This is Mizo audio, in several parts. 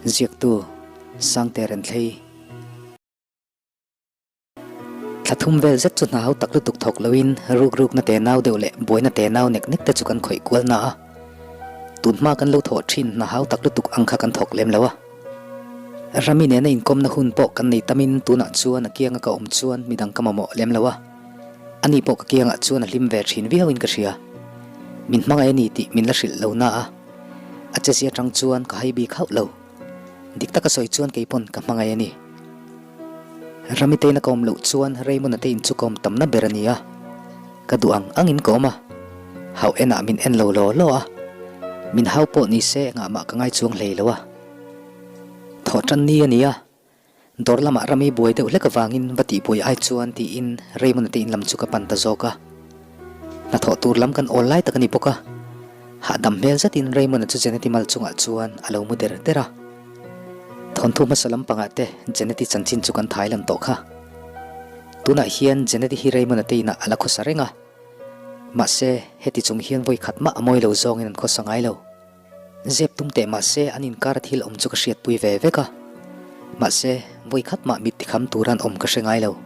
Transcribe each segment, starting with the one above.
Ziaktu, Sangte Renthlei. Thla thum vel zet chu hna ho tak lutuk thawk loin ruk rukna te nau deuh leh buaina te nau nek nek te chu kan khawih kual na a. Tun hma kan lo thawh thin hna hau tak lutuk ang kha kan thawk lem lo a. Rami nena inkawmna hun pawh kan nei tamin tunah chuan a kianga ka awm chuan midang ka mamawh lem lo a. Ani pawh ka kiangah chuan a hlim ve thin viauin ka hria. Min hmangaih a ni tih min la hrilh lo na a. A chezia atang chuan ka hai bik hauh lo. Dik taka sawi chuan kei pawn ka hmangaih a ni. Ramiteina ka awm loh chuan Raymond-a te in chu ka awm tamna ber a ni a. Ka duh ang angin ka awm a. Hauh enah min en lo law law a. Min hau pawh ni se engah mah ka ngai chuang hlei lo a. Thawh tan ni a ni a. Dawr lamah rami buai deuh hlek avangin va tihbuai ai chuan tiin Raymond-a te in lam chu ka pan ta zawk a. Hnathawh tur lam kan awl lai tak a ni bawk a. Hahdam hmel zetin Raymond-a chu Jeneti mal chungah chuan a lo mu der der a. Thawnthu hmasa lampangah te Jeneti chanchin chu kan thai lan tawh kha. Tunah hian Jeneti hi Raymond-a te inah a la khawsa reng a. Mahse, heti chung hian vawi khat mah a mawi lo zawngin an khawsa ngai lo. Zep tum teh mahse an inkar a thil awm chu ka hriatpui ve vek a. Mahse, vawi khat mah mit tikham tura an awm ka hre ngai lo.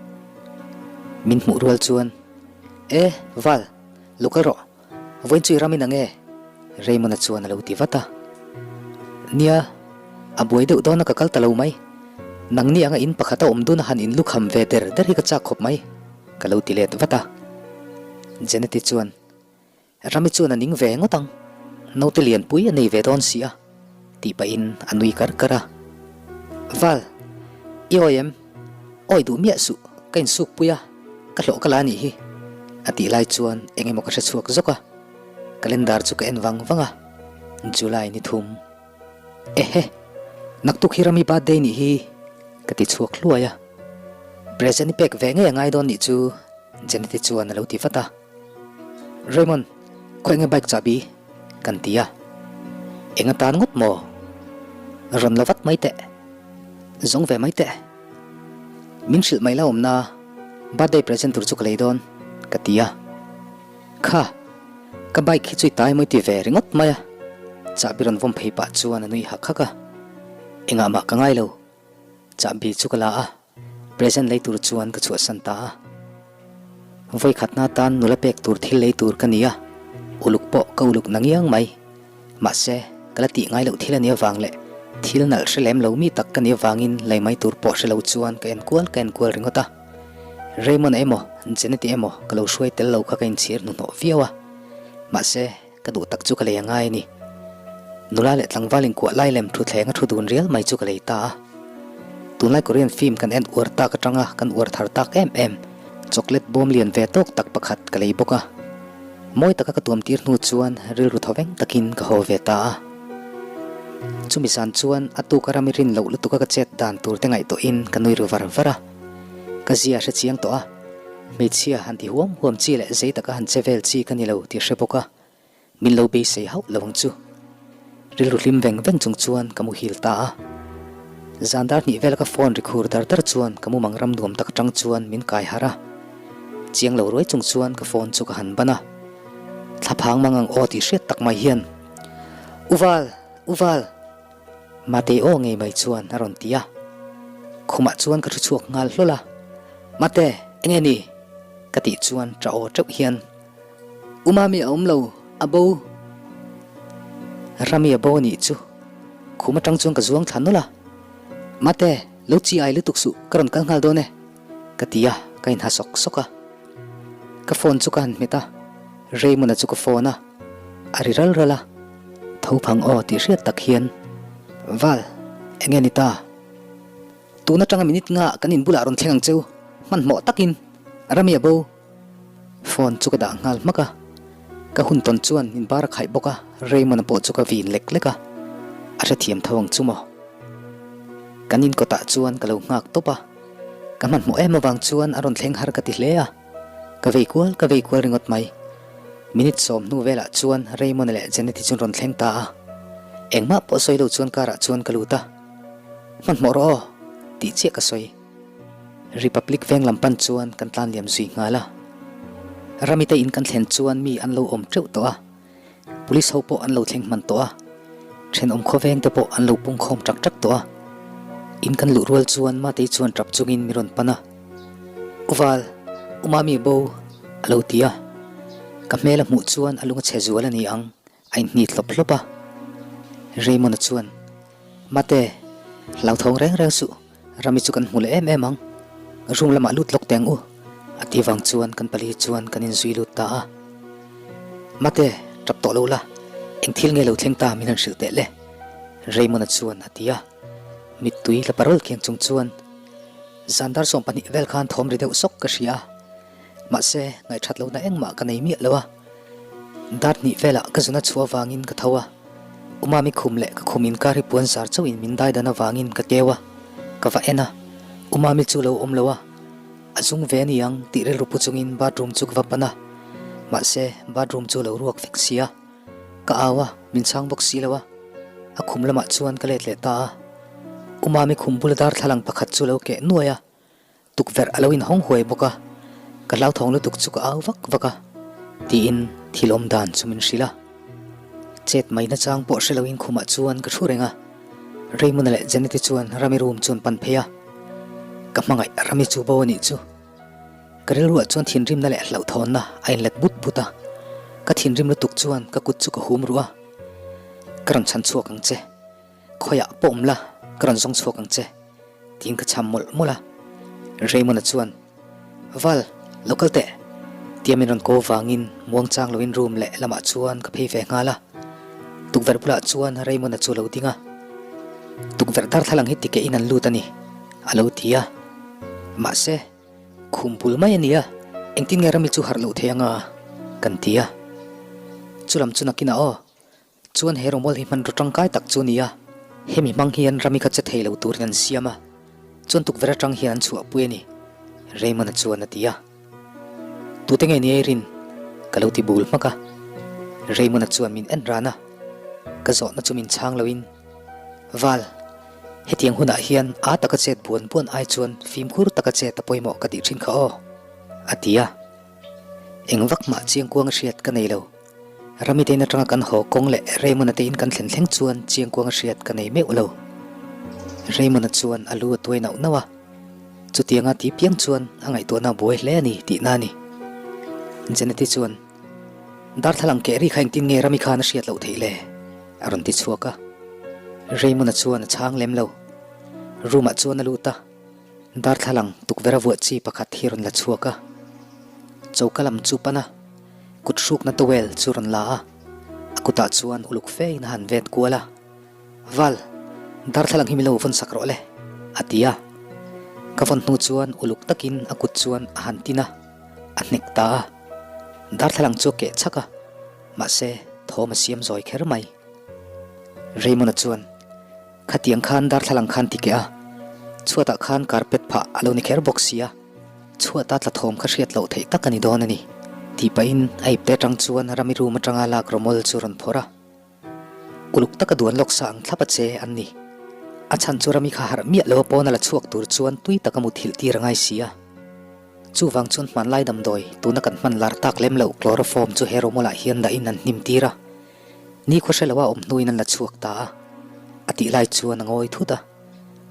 Min hmuh rual chuan, E, Val, lo kal rawh. Vawiin chu i ram in ang e? Raymond-a chuan a lo ti vat a. Nia, a buai deuh dawn a ka kal ta lo mai. Nangni anga in pakhat a awm dun a han inlukham ve der der hi ka chak khawp mai, ka lo ti let vat a. Jeneti chuan, Rami chuan a ning ve ngawt ang, naute lianpui a nei ve dawn si a, tih pahin a nui kar kar a. Val, i awi em? Awi duh miah suh, ka insukpui a, ka hlawh ka la anih hi, a tih lai chuan eng emaw ka hre chhuak zawk a. Calendar chu ka en vang vang a, July ni thum. Ehe, naktuk hi Rami birthday nih hi, ka ti chhuak hluai a. Present i pek ve ngei a ngai dawn nih chu, Jeneti chuan a lo ti vat a. Raymond, khawi nge bike chahbi? Kan ti a. Eng atan ngawt maw? Rawn la vat mai teh. Zawng ve mai teh. Min hrilh mai la awmna birthday present tur chu ka lei dawn, ka ti a. Kha, ka bike hi chu i tai mawi ti ve ringawt mai a. Chahbi rawn vawm phei pah chuan a nui hak hak a. Engah mah ka ngai lo. Chahbi chu ka la a. Present lei tur chuan ka chhuahsan ta a. Vawi khatna atan nula pek tur thil lei tur ka ni a, uluk pawh ka uluk na ngiang mai. Mahse, ka la tih ngai loh thil a nih avang leh thil nalh hre lem lo mi tak ka nih avangin lei mai tur pawh hre lo chuan ka enkual ka enkual ringawt a. Raymond-a emaw, Jeneti emaw ka lo hruai tel lo kha ka inchhir hnuhnawh viau a. Mahse, Ka duh tak chu ka lei a ngai a ni. Nula leh tlangval inkuah lai lem thutthleng a thu dun rial mai chu ka lei ta a. Tunlai Korean film kan en uar tak atanga kan uar thar tak em em chocolate bawm lian ve tawk tak pakhat ka lei bawk a. Mawi taka ka tuam tir hnu chuan rilru thaw veng takin ka haw ve ta a. Chumi zan chuan a tuka rami rin loh lutuka ka chet dan tur te ngaihtuahin ka nui ru var var a. Ka zia hre chiang tawh a. Hmeichhia han ti huam huam chi leh zei taka han che vel chi ka ni lo tih hre bawk a, min lo beisei hauh lo ang chu. Rilru hlim veng veng chung chuan ka muhil ta a. Zan dar hnih vela ka phone ri khur dar dar chuan ka mumang ram nuam tak atang chuan min kai harh a. Chiang lo ruai chung chuan ka phone chu ka han ban a. Thlaphang mang ang aw tih hriat tak mai hian, Uval! Uval! Mate aw ngei mai chuan a rawn ti a. Khumah chuan ka thu chhuak nghal hlawl a. Mate, enge ni? Ka tih chuan ṭah aw ṭeuh hian, U Mami a awm lo, a bo. Rami a bo a nih chu. Khum aṭang chuan ka zuang thla nawlh a. Mate, lo chi ai lutuk suh, ka rawn kal nghal dawn e. Ka ti a, ka inha sawk sawk a. Ka phone chu ka han hmet a, Raymond-a chu ka phone a, a ri ral ral a. Tho phang aw tih hriat tak hian, Val, enge ni ta? Tun atanga minute nga kan in bulah rawn thleng ang cheu, hmanhmawh takin Rami a bo. Phone chu ka dah nghal hmak a, ka hun tawn chuan min bar a khaih bawk a, Raymond-a pawh chu ka vin lek lek a, a hrethiam tho ang chu maw. Kan in kawtah chuan ka lo nghak tawp a, ka hmanhmawh em avang chuan a rawn thleng har ka ti hle a, ka vei kual ka vei kual ringawt mai. Minute sawm hnu velah chuan Raymond-a leh Janet-i chu an rawn thleng ta a, engmah pawh sawi lo chuan car ah chuan ka lut a. Hmanhmawh rawh aw, tih chiah ka sawi. Republic veng lam pan chuan kan tlan liam zui nghal a. Ramite in kan thlen chuan mi an lo awm teuh tawh a, Police ho pawh an lo thleng hman tawh a. Thenawm khawveng te pawh an lo pung khawm tak tak tawh a. In kan luh rual chuan Matei chuan tap chungin mi rawn pan a. Uval, U Mami bo, a lo ti a. Ka hmel a hmuh chuan a lung a chhe zual a ni ang, a inhnit hlawp hlawp a. Raymond-a chuan, Mate, hlauthawng reng reng suh. Rami chu kan hmu leh em em ang, room lamah lut lawk teh ang u, a ti vang chuan kan pali chuan kan inzui lut ta a. Mate, tap tawh lo la, eng thil nge lo thleng ta min han hrilh teh le, Raymond-a chuan a ti a. Mittui la parol kiang chung chuan zan dar 12 vel khan thawm ri deuh sawk ka hria a. Mahse, ngaihthat lohna engmah ka nei miah lo a. Dar hnih velah ka zuna chhuah avangin ka tho a. Umami khum leh ka khum inkar hi puan zar chauhin min daidan avangin ka keu a, ka va en a. Umami chu lo awm lo a, a zung ve a ni ang tih rilru pu chungin bathroom chu ka va pan a. Mahse, bathroom chu lo ruak vek si a. Ka au a, min chhang bawk si lo a. A khum lamah chuan ka let leh ta a. Umami khum bula darthlalang pakhat chu lo keh nuai a. Tukverh a lo inhawng huai bawk a, ka hlauthawng lutuk chu ka au vak vak a, tiin thil awm dan chu min hrilh a. Chet mai nachang pawh hre loin khumah chuan ka thu reng a, Raymond-a leh Janet-i chuan Rami room chu an pan phei a. Ka hmangaih Rami chu bo a nih chu. Ka rilruah chuan thinrimna leh hlauhthawnna a inlet but but a, ka thinrim lutuk chuan ka kut chu ka hum ruh a, Ka rawn chhan chhuak ang che. Khawiah pawh awm la, ka rawn zawng chhuak ang che, tiin ka cham mawlh mawlh a. Raymond-a chuan, Val, lo kal teh, tia min rawn ko vangin muang chang loin room leh lamah chuan ka phei ve nghal a. Tukverh bulah chuan Raymond-a chu a lo ding a, Tukverh darthlalang hi tikehin an lut a ni, a lo ti a. Mahse, khum bul mai a nia, engtin nge Rami chu harh loh thei anga? kan ti a. Chulam chu nakinah aw, Chuan he rawmawl hi hmanraw tangkai tak chu a ni a, hemi hmang hian rami kha che thei lo turin an siam a, chuan tukverh atang hian an chhuahpui a ni, Raymond-a chuan a ti a. Tute nge ni Irene? Ka lo ti bul hmak a. Raymond-a chuan min en ran a, ka zawhna chu min chhang loin, Val, hetiang hunah hian a taka chet buan buan ai chuan fimkhur taka chet a pawimawh ka tih thin kha aw, a ti a. Eng vak mah chiangkuang a hriat ka nei lo. Ramitein atanga kan haw kawng leh Raymond-a te in kan thlen thleng chuan chiangkuang a hriat ka nei meuh lo. Raymond-a chuan a lu a tuai nauh nauh a, chutianga ti piang chuan a ngaihtuahna a buai hle a ni tihna a ni. Janet-i chuan, Darthlalang keh ri kha engtin nge Rami khan a hriat loh theih le? a rawn ti chhuak a. Raymond-a chuan a chhang lem lo. Room-ah chuan a lut a. Darthlalang tukverh a vuah chi pakhat hi rawn la chhuak a, choka lam chu pan a, kut hrukna towel chu rawn la a, a kutah chuan uluk fe in a han vet kual a, Val, darthlalang hi min lo vawn sak rawh le, a ti a. Ka vawn hnu chuan uluk takin a kut chuan a han tin a, a hnek ta a. Darthlalang chu a keh chhak a, mahse thawm a siam zawi kher mai. Raymond-a chuan. Khatiang khan darthlalang khan ti keh a, chhuatah khan carpet phah a lo ni kher bawk si a, chhuata tla thawm kha hriat loh theih tak a ni dawn a ni, tih pahin a ipte atang chuan Rami room atanga lak rawmawl chu rawn phawrh a. Uluk taka duan lawk sa ang thlap a che an ni. A chhan chu Rami kha harh miah lo a pawn a la chhuak tur chuan tui taka muthilh tir a ngai si a. Chuvang chuan hmanlai damdawi tuna kan hman lar tak lem loh chloroform chu he rawmawlah hian dahin an hnim tir a. Ni khaw hre lo a awm hnuin an la chhuak ta a, a tih lai chuan a ngawi thut a,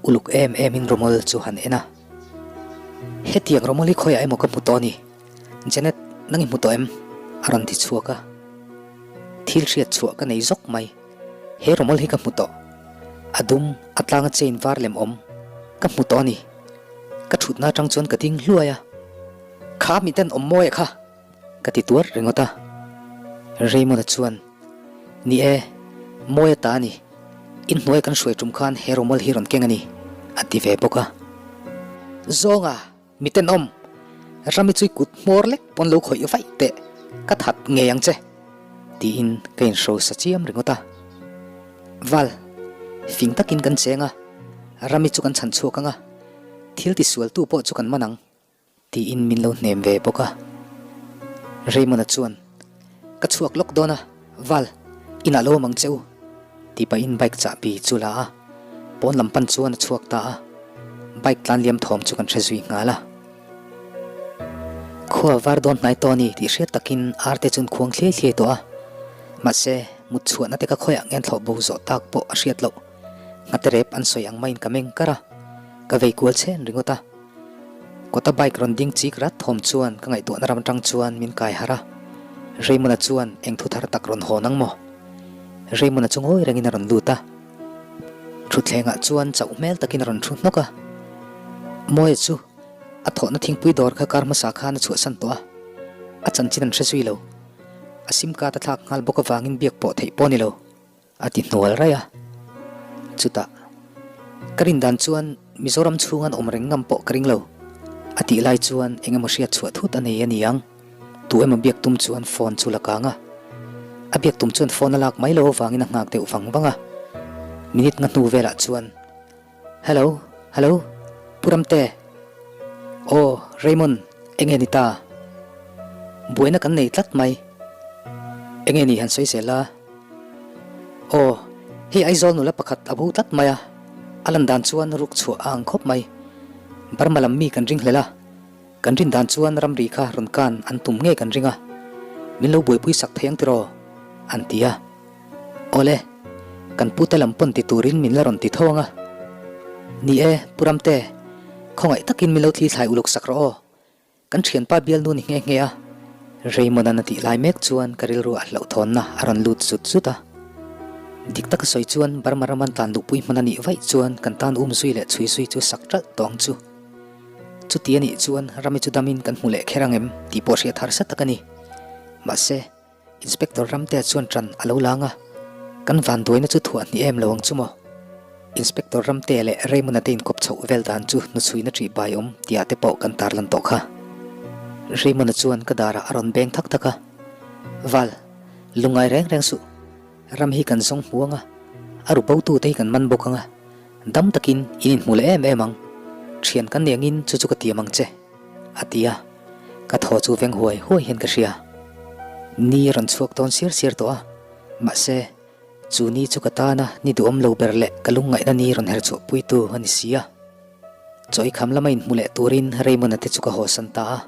uluk em em in rawmawl chu han en a. Hetiang rawmawl hi khawiah emaw ka hmu tawh a ni, Janet, nang i hmu tawh em? a rawn ti chhuak a. Thil hriat chhuah ka nei zawk mai, he rawmawl hi ka hmu tawh. A dum, a tlanga chain var lem awm, ka hmu tawh a ni. Ka thutna atang chuan ka ding hluai a, Kha miten awm mawi a kha! Ka ti tuar ringawt a. Raymond-a chuan, Ni e, mawi a ta a ni. Inhnuai kan hruai tum khan he rawmawl hi rawn keng a ni, a ti ve bawk a. Zawnga, mi tenawm! Rami chu i kut hmawr lek pawn lo khawih vaih teh, ka that ngei ang che, tiin ka inhro sa chiam ringawt a. Val, fing takin kan cheng a, Rami chu kan chhan chhuak ang a, thil tisualtu pawh chu kan man ang. Tiin min lo hnem ve bawk a. Raymond-a chuan, Ka chhuak lawk dawn a, Val, inah lo awm ang che u, tih pahin bike chahbi chu la a, pawn lam pan chuan a chhuak ta a. Bike tlan liam thawm chu kan hre zui nghal a. Khua var dawn hnai tawh a ni tih hriat takin ar te chuan khuang thliai thliai tawh a. Mahse, mut chhuahna te ka khawiah nge an thlawh bo zawh tak pawh a hriat loh. Nghate rep an sawi ang maiin ka meng kar a, ka vei kual chhen ringawt a. Kawta bike rawn ding chik rat thawm chuan ka ngaihtuahna ram atang chuan min kai harh a. Raymond-a chuan eng thu thar tak rawn hawn ang maw? Raymond-a chu ngawi rengin a rawn lut a. Thutthlengah chuan chauh hmel takin a rawn thu hnawk a. Mawia chu a thawhna thingpui dawr kha kar hmasa khan a chhuahsan tawh a, a chanchin an hre zui lo. A sim card a thlak nghal bawk avangin biak pawh theih pawh a ni lo. A ti hnual raih a. Chutah, Ka rin dan chuan Mizoram chhunga an awm reng ngam pawh ka ring lo. A tih lai chuan eng emaw hriat chhuah thut a nei a ni ang. Tu emaw biak tum chuan phone chu la kang a. A biak tum chuan phone a lak mai lo avangin a nghak deuh vang vang a. Minute nga hnu velah chuan, Hello, hello, Pu Ramte. Aw, Raymond, enge ni ta? Buaina kan nei tlat mai. Enge ni han sawi zel a? Aw, hei Aizawl nula pakhat a bo tlat mai a, a lan dan chuan ruk chhuah a ang khawp mai. Burma lam mi kan ring hlel a, kan rin dan chuan ramri kha rawn kan an tum nge kan ring a, min lo buaipui sak thei ang tiraw? an ti a. Awle, kan pute lam pawn ti turin min la rawn ti tho ang a. Ni e, Pu Ramte, khawngaih takin min lo thli thlai uluk sak rawh aw. Kan thianpa bialnu ni nghe nghe a, Raymond-a'n a tih lai mek chuan ka rilru a hlauhthawnna a rawn lut zut zut a. Dik taka sawi chuan Burma ram an tlan luhpui hman a nih vaih chuan kan tan um zui leh chhui zui chu sak ṭalh tawh ang chu. Chuti a nih chuan Rami chu damin kan hmu leh kher ang em tih pawh hriat harsa tak a ni. Mahse. Inspector Ramtea chuan ṭan a lo lang a, kan vanduaina chu thuah hnih em lo ang chu maw? Inspector Ramtea leh Raymond-a te inkawp chhoh vel dan chu hnuchhuina ṭih bai awm tihah te pawh kan tarlan tawh kha. Raymond-a chuan ka darah a rawn beng thak thak a, Val, lungngai reng reng suh. Ram hi kan zawng hmu ang a, a ru bo tute hi kan man bawk ang a, dam takin in inhmu leh em em ang. Ṭhian kan nih angin chu chu ka tiam ang che. A ti a, ka thaw chu veng huai huai hian ka hria. Ni a rawn chhuak dawn siar siar tawh a, mahse, chu ni chu ka tana ni duhawm lo ber leh ka lungngaihna ni rawn her chhuahpuitu a ni si a. Chaw i kham lama inhmu leh turin Raymond-a te chu ka hawsan ta a.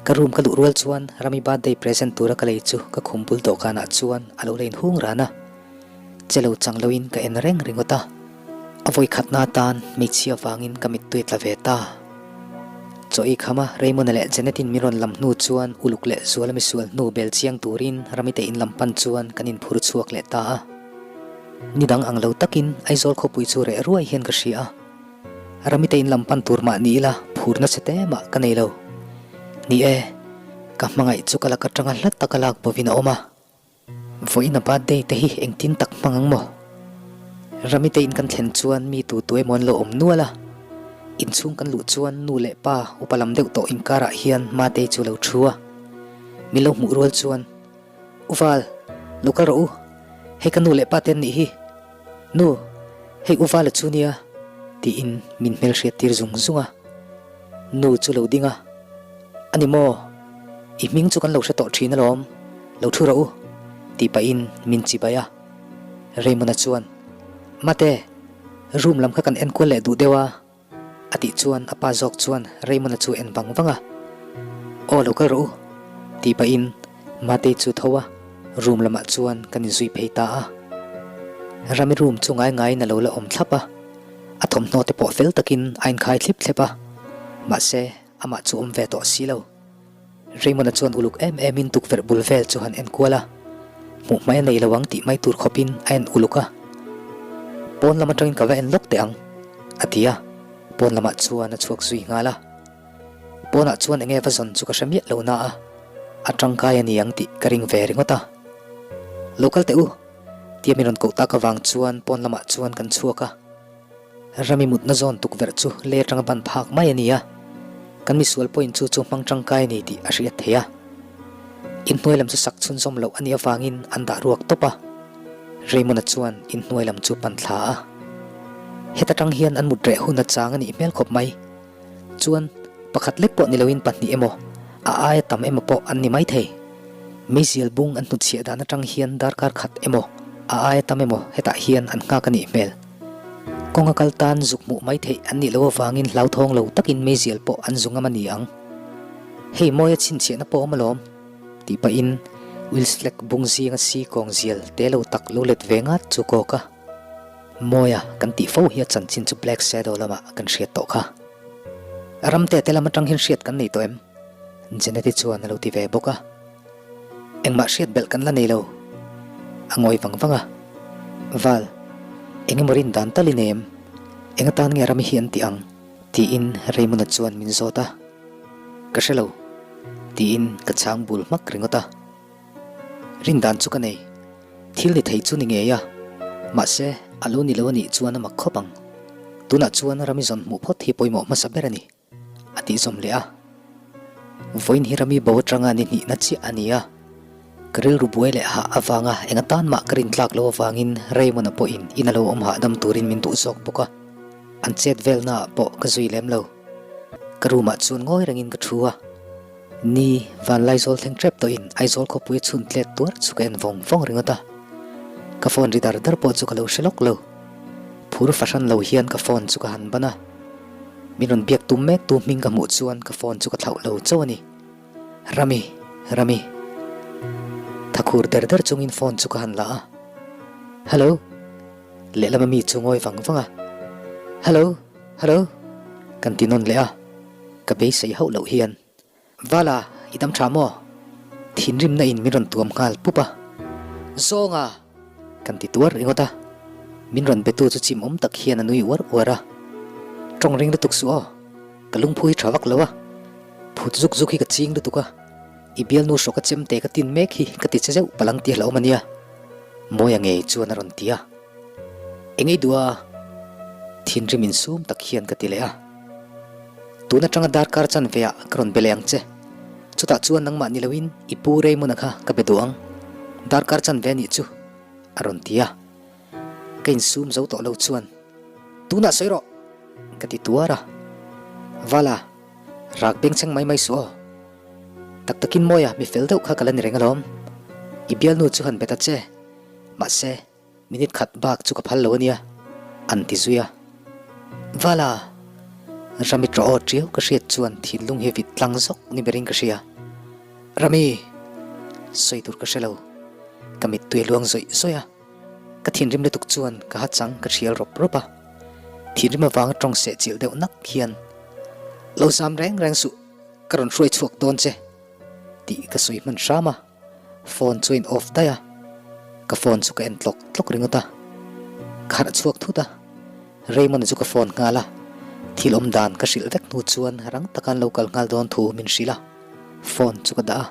Ka room ka luh rual chuan Rami birthday present tura ka lei chu ka khum bul dawhkanah chuan a lo la inhung ran a. Che lo chang loin ka en reng ringawt a, a vawi khatna atan hmeichhia vangin ka mittui tla ve ta. Chaw ei khama Raymond-a leh Janet-in min rawn lam hnu chuan uluk leh zuala misual hnu bel chiang turin Ramite in lam pan chuan kan inphur chhuak leh ta a. Ni dang ang lo takin Aizawl khawpui chu reh ruai hian ka hria a. Ramite in lam pan tur mah ni ila phurna che te mah ka nei lo. Ni e, ka hmangaih chu ka lak atanga hla taka lak bovin a awm a. Vawiin a birthday te hi engtin tak hmang ang maw? Rami te in kan thlen chuan mi tu tu emaw an lo awm nual a, inchhung kan luh chuan nu leh pa upa lam deuh tawh inkarah hian Matei chu lo thu a, min lo hmuh rual chuan, U Val, lo kal rawh u, hei ka nu leh pa te an nih hi, nu, hei U Vala chu nia, tiin min hmelhriat tir zung zung a. Nu chu lo ding a, A ni maw? I hming chu kan lo hre tawh thin alawm, lo thu rawh u, tih pahin min chi bai a. Raymond-a chuan, Mate, room lam kha kan enkual leh duh deuh a, a tih chuan a pa zawk chuan Raymond-a chu en vang vang a. Aw lo kal rawh u, tih pahin Matei chu tho a, room lamah chuan kan inzui phei ta a. Rami room chu ngai ngaiin a lo la awm thlap a. A thawmhnaw te pawh fel takin a inkhai thlip thlep a, mahse amah chu awm ve tawh si lo. Raymond-a chuan uluk em emin tukverh bul vel chu han en kual a, hmuh hmai a nei lo ang tih mai tur khawpin a en uluk a. Pawn lam atangin ka va en lawk teh ang, a ti a, pawn lamah chuan a chhuak zui nghal a. Pawnah chuan enge va zawn chu ka hre miah lo na a, a tangkai a ni ang tih ka ring ve ringawt a. Lo kal teh u! Tia min rawn koh tak avang chuan pawn lamah chuan kan chhuak a. Rami mutna zawn tukverh chu lei atanga ban phak mai a ni a, kan misual pawhin chu chu hmang tangkai a ni tih a hriat theih a. Inhnuai lam chu sak chhunzawm loh a nih avangin an dah ruak tawp a. Raymond-a chuan inhnuai lam chu pan thla a. Heta tang hian an mut reh hun a chang a nih hmel khawp mai. Chuan, pakhat lek pawh ni loin pahnih emaw, a aia tam emaw pawh an ni maithei. Meizial bung an hnutchhiah dan atang hian darkar khat emaw, a aia tam emaw hetah hian an nghak a nih hmel. Kawnga kal tan zuk hmuh mai theih an nih loh avangin hlauthawng lo takin meizial pawh an zu ngam a ni ang. Hei mawia chhinchhiahna pawh awm alawm, tih pahin. Wills Flag bung zinga si kawng zial te lo tak lo let ve ngat chu kawk a. Mawia kan tih fo hi a chanchin chu Black Shadow lamah kan hriat tawh kha. Ramte te lam atang hian hriat kan nei tawh em? Jeneti chuan a lo ti ve bawk a. Engmah hriat belh kan la nei lo. A ngawi vang vang a. Val, eng emaw rin dan tal i nei em? Eng atan nge Rami hi an tih ang? Tiin Raymond-a chuan min zawt a. Ka hre lo. Tiin ka chhang bul hmak ringawt a. Rin dan chu ka nei. Thil ni thei chu ni ngei a. Mahse, a lo ni lo a nih chuan a mak khawp ang. Tunah chuan Rami zawn hmuh phawt hi pawimawh hmasa ber a ni. A tih zawm leh a. Vawiin hi Rami bo atanga ni hnihna chiah a ni a. Ka rilru buai leh hah avanga eng atan mah ka rin tlak loh avangin Raymond-a pawhin in a lo awm hahdam turin min duh zawk bawk a. An chet velnaah pawh ka zui lem lo. Ka room-ah chuan ngawi rengin ka thu a. Ni, Vanlaizawl thleng ṭep tawhin Aizawl khawpui a chhun tlet tuar chu ka en vawng vawng ringawt a. Ka phone ri dar dar pawh chu ka lo hre lawk lo. Phur fahran lo hian ka phone chu ka han ban a. Min rawn biak tum mek tu hming ka hmuh chuan ka phone chu ka thlauh lo chauh a ni. Rami, Rami. Thakhur der der chungin phone chu ka han la a. Hello. Lehlam a mi chu ngawi vang vang a. Hello, hello. Kan ti nawn leh a. Ka beisei hauh loh hian, Vala, i dam tha maw? Thinrimna in min rawn tuam nghal pup a. Zawnga! Kan ti tuar ringawt a. Min rawn betu chu chim awm tak hian a nui uar uar a. Tawng ring lutuk suh aw, ka lungphu hi tha vak lo a. Phut zuk zuk hi ka ching lutuk a, i bialnu hrawk a chemte ka tin mek hi ka ti che zeuh palang ti hlauhawm a nia. Mawia ngei chuan a rawn ti a. Eng ei duh a? Thinrim insum tak hian ka ti leh a. Tun atanga darkar chanve ah ka rawn be leh ang che. Chutah chuan nangmah ni loin i pu Raymond-a kha ka be duh ang. Darkar chanve anih chu a rawn ti a. Ka insum zo tawh lo chuan, Tunah sawi rawh! ka ti tuar a. Vala, rak bengchheng mai mai suh aw. Tak takin Mawia mi fel deuh kha ka la ni reng alawm. I bialnu chu han be ta che. Mahse, Minute khat bak chu ka phal lo ania, an ti zui a. Vala! Rami tawh aw tiau ka hriat chuan thinlung hi vit tlang zawk ni berin ka hria. Rami! Sawi tur ka hre lo. Ka mittui a luang zawih zawih a. Ka thinrim lutuk chuan ka ha chang ka thial rawp rawp a. Thinrim avanga tawng seh chilh deuh nak hian, Lo zam reng reng suh, ka rawn hruai chhuak dawn che, tih ka sawi hman hram a. Phone chu a in off daih a, ka phone chu ka en tlawk tlawk ringawt a, ka harh chhuak thut a, Raymond chu ka phone nghal a, thil awm dan ka hrilh vek hnu chuan rang taka an lo kal nghal dawn thu min hrilh a, phone chu ka dah a,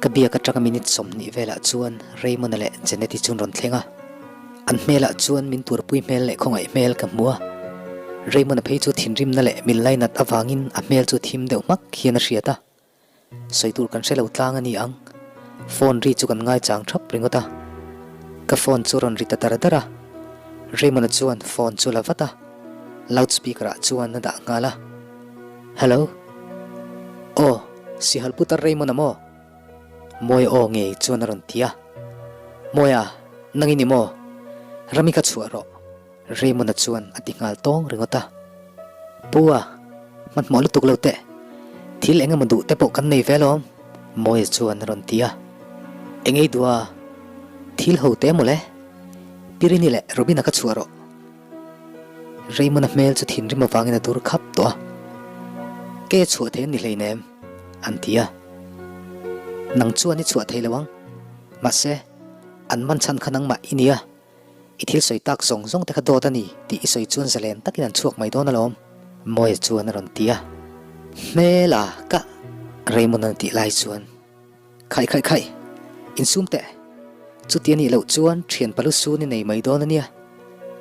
ka biak atanga minute 20 velah chuan Raymond-a leh Janet-i chu an rawn thleng a, an hmelah chuan min turpui hmel leh khawngaih hmel ka hmu a, Raymond-a phei chu thinrimna leh min lainat avangin a hmel chu thim deuh hmak hian a hriat a. Sawi tur kan hre lo tlang a ni ang. Phone ri chu kan ngaichang thap ringawt a. Ka phone chu rawn ri ta dar dar a. Raymond-a chuan phone chu la vat a. Loud speaker ah chuan a dah nghal a. Hello. Aw, Sihal putar Raymond-a maw? Mawia aw ngei chuan a rawn ti a. Mawia, nang i ni maw? Rami kha chhuah rawh. Raymond-a chuan a ti nghal tawng ringawt a. Pu a, hmanhmawh lutuk lo teh. Thil eng emaw duh te pawh kan nei ve alawm, Mawia chuan a rawn ti a. Eng ei duh a? Thil ho te mawle. Pirini leh Robin-a ka chhuah rawh. Raymond-a hmel chu thinrim avangin a dur khap tawh a. Ke chhuah thei an ni hleinem, an ti a. Nang chuan i chhuah thei lo ang. Mahse, an man chhan kha nangmah i nia. I thil sawi tak zawng zawng te kha dawt a ni tih i sawi chuan zalen takin an chhuak mai dawn alawm, Mawia chuan a rawn ti a. Hmel a ka Raymond an tih lai chuan, Khaih khaih khaih, insum teh, chuti a nih loh chuan thian palu sun i nei mai dawn a nia,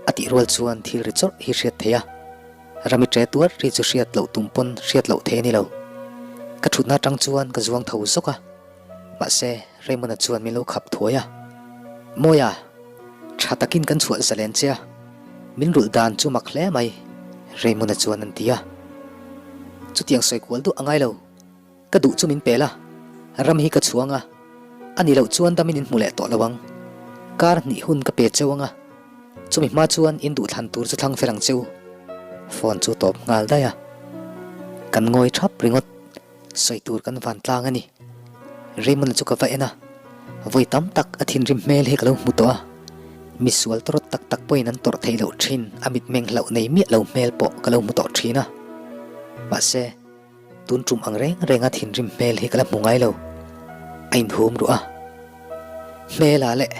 a tih rual chuan thil ri chawrh hi hriat theih a. Rami ṭe tuar ri chu hriat loh tum pawn hriat loh thei a ni lo. Ka ṭhutna aṭang chuan ka zuang tho zawk a. Mahse, Raymond-a chuan min lo khap thuai a. Mawia, tha takin kan chhuah zalen che a, min rulh dan chu mak hle mai, Raymond-a chuan an ti a. Chutiang sawi kual duh a ngai lo, ka duh chu min pel a, ram hi ka chhuang a, a ni loh chuan damin in hmu leh tawh lo ang. Kar hnih hun ka pe cheu ang a, chumi hma chuan in duhthlan tur chu thlang fel ang cheu. Phone chu tawp nghal daih a, kan ngawi thap ringawt. Sawi tur kan van tlang a ni. Raymond-a chu ka va en a. Vawi tam tak a thinrim hmel hi ka lo hmu tawh a, misual tawrh tak tak pawhin an tawrh theih loh thin a mitmeng hlauh nei miah lo hmel pawh ka lo hmu tawh thin a. Mahse, tun tum ang reng reng a thinrim hmel hi ka la hmu ngai lo. A inhum ruh a. Hmela leh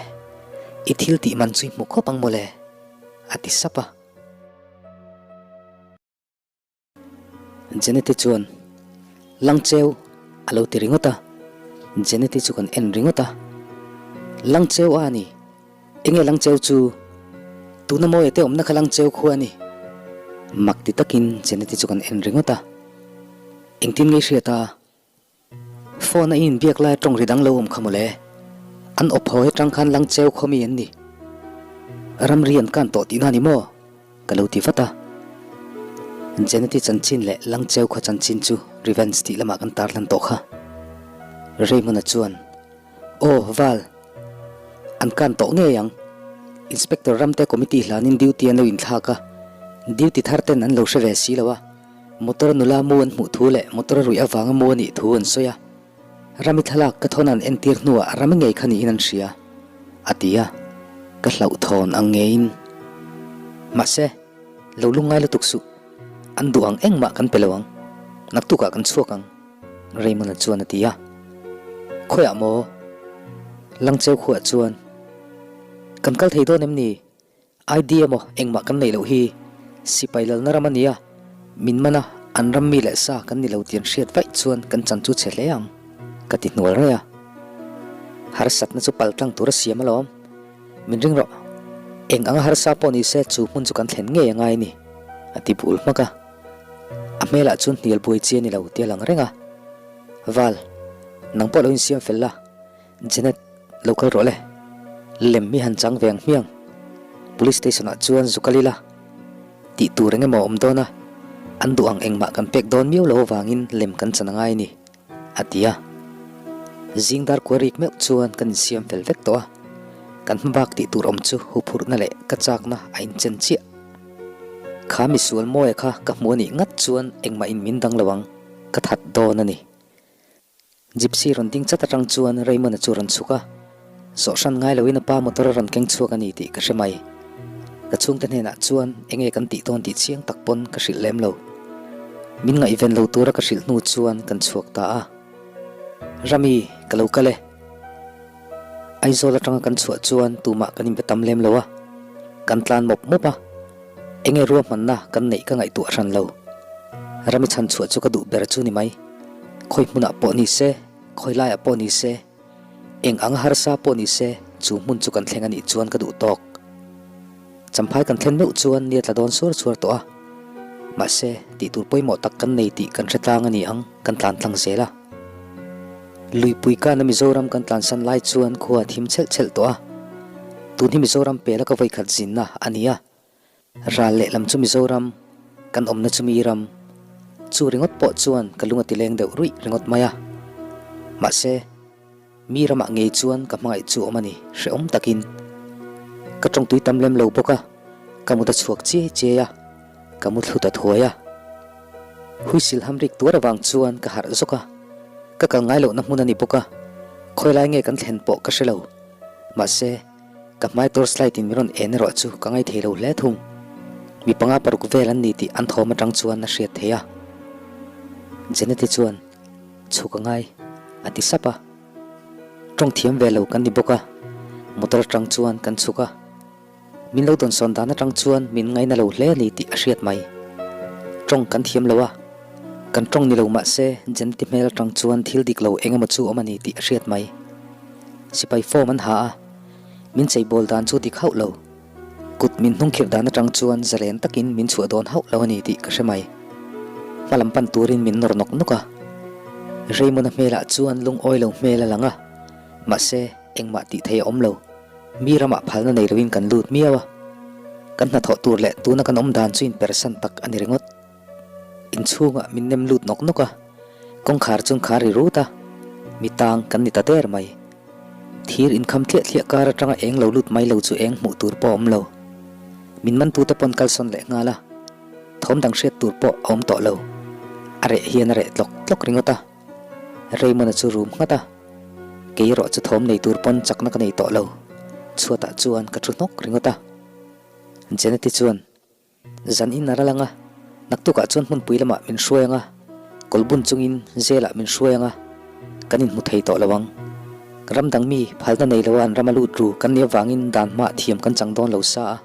i thil tih man chu i hmu khawp ang mawle, a ti sap a. Jeneti chuan, Langcheu a lo ti ringawt a, Jeneti chu kan en ringawt a. Langcheu a ni, enge Langcheu chu? Tuna Mawia te awmna kha Langcheu khua a ni. Mak ti takin Jeneti chu kan en ringawt a. Engtin nge i hriat a? Phone a in biak lai tawng ri dang lo awm kha mawle. An awp haw hetang khan lang cheu khaw mi an ni. Ramri an kan tawh tihna ni maw? Ka lo ti vat a. Jeneti chanchin leh lang cheu khaw chanchin chu revenge tih lamah kan tarlan tawh kha. Raymond-a chuan, Aw, Val. An kan tawh ngei ang. Inspector Ramte committee hlanin duty an lo inthlak a. Duty thar ten an lo hre ve si lo a. Motor nula mu an hmuh thu leh motor a ruih avanga mu a nih thu an sawi a, Rami thlalak ka thawn an entir hnuah Rami ngei kha niin an hria, a ti a, ka hlauhthawn ang ngeiin. Mahse, lo lungngai lutuk suh, an duh ang engmah kan pe lo ang, naktukah kan chhuak ang, Raymond-a chuan a ti a. Khawiah maw? Langcheu khuah chuan, Kan kal thei dawn em ni? ID emaw engmah kan neih loh hi sipai lalna ram a nia, min man a, an ram mi leh sa kan ni lo tih an hriat vaih chuan kan chan chu chhe hle ang, ka ti hnual raih a. Harsatna chu pal tlang tur a siam alawm. Min ring rawh, eng anga harsa pawh ni se chu hmun chu kan thlen ngei a ngai a ni, a ti bul hmak a. A hmelah chuan hnial buai chi a ni lo tih a lang reng a. Val, nang pawh lo insiam fel la. Janet, lo kal rawh le. Lem hi han chang ve ang hmiang. Police station ah chuan zu kal ila. Tih tur eng emaw a awm dawn a, an duh ang engmah kan pek dawn miau lo avangin lem kan chan a ngai a ni, a ti a. Zing dar kua rik meuh chuan kan insiam fel vek tawh a, kan hma bak tih tur awm chu huphurhna leh ka chakna a inchen chiah. Kha misual mawia kha ka hmu a nih ngat chuan engmah in min dang lo ang, ka that dawn a ni. Gypsy rawn ding chat atang chuan Raymond-a chu rawn chhuk a, zawhhran ngai loin a pa motor a rawn keng chhuak a ni tih ka hre mai. Ka chhungte hnenah chuan enge kan tih dawn tih chiang tak pawn ka hrilh lem lo. Min ngaihven lo tura ka hrilh hnu chuan kan chhuak ta a. Rami, ka lo kal e. Aizawl atanga kan chhuah chuan tumah kan inbe tam lem lo a, kan tlan mawp mawp a. Enge ruahmanna kan neih ka ngaihtuah hran lo. Rami chhan chhuah chu ka duh ber chu ni mai. Khawi hmunah pawh ni se, khawi laiah pawh ni se, eng anga harsa pawh ni se, chu hmun chu kan thleng a nih chuan ka duh tawk. Champhai kan thlen meuh chuan ni a tla dawn suar suar tawh a. Mahse, tih tur pawimawh tak kan nei tih kan hre tlang a ni ang, kan tlan tlang zel a. Luipui kana Mizoram kan tlansan lai chuan khua a thim chhelh chhelh tawh a. Tun hi Mizoram pela ka vawikhat zinna a ni a. Ral lehlam chu Mizoram, kan awmna chu mi ram. Chu ringawt pawh chuan ka lung a ti leng deuh ruih ringawt mai a. Mahse, mi ramah ngei chuan ka hmangaih chu awm a ni, hrehawm takin. Ka tawngtui tam lem lo bawk a, ka mut a chhuak chiai chiai a, ka mu thlu ta thuai a. Huisil ham rik tuar avang chuan ka harh zawk a, ka kal ngai lohna hmun a ni bawk a, khawilai nge kan thlen pawh ka hre lo. Mahse, Ka hmai torchlight in min rawn en erawh chu ka ngaithei lo hle thung. Mi panga paruk vel an ni tih an thawm atang chuan a hriat theih a. Jeneti chuan, Chhuk a ngai, a ti sap a. Tawng thiam ve lo kan ni bawk a, motor atang chuan kan chhuk a. Min lo dawnsawn dan atang chuan min ngaina lo hle a ni tih a hriat mai. Tawng kan thiam lo a, kan tawng ni lo mah se Jeneti hmel atang chuan thil dik lo eng emaw chu awm a ni tih a hriat mai. Sipai form an ha a, min cheibawl dan chu dik hauh lo. Kut min hnungkhirh dan atang chuan zalen takin min chhuah dawn hauh lo a ni tih ka hre mai. Hma lam pan turin min nawr nawk nawk a. Raymond-a hmelah chuan lungawi lo hmel a lang a, mahse engmah tih theih a awm lo. Mi ramah phalna nei loin kan lut miau a. Kan hnathawh tur leh tuna kan awm dan chu inpersan tak a ni ringawt. Inchhungah min nem lut nawk nawk a, kawngkhar chuan khar ri rut a, mi tang kan ni ta der mai. Thir inkham thliah thliah kar atanga eng lo lut mai lo chu eng hmuh tur pawh a awm lo. Min mantute pawn kalsawn leh nghal a, thawm dang hriat tur pawh a awm tawh lo. A reh hian a reh tlawk tlawk ringawt a, Raymond-a chu rum nghat a. Kei erawh chu thawm nei tur pawn chakna ka nei tawh lo. Chhuatah chuan ka thu hnawk ringawt a. Jeneti chuan, Zan in a ral ang a, naktukah chuan hmunpui lamah min hruai ang a, kawlbun chungin zelah min hruai ang a, kan inhmu thei tawh lo ang. Ram dang mi phalna nei loa an ram a lut ru kan nih avangin dan hmaah thiam kan chang dawn lo sa a,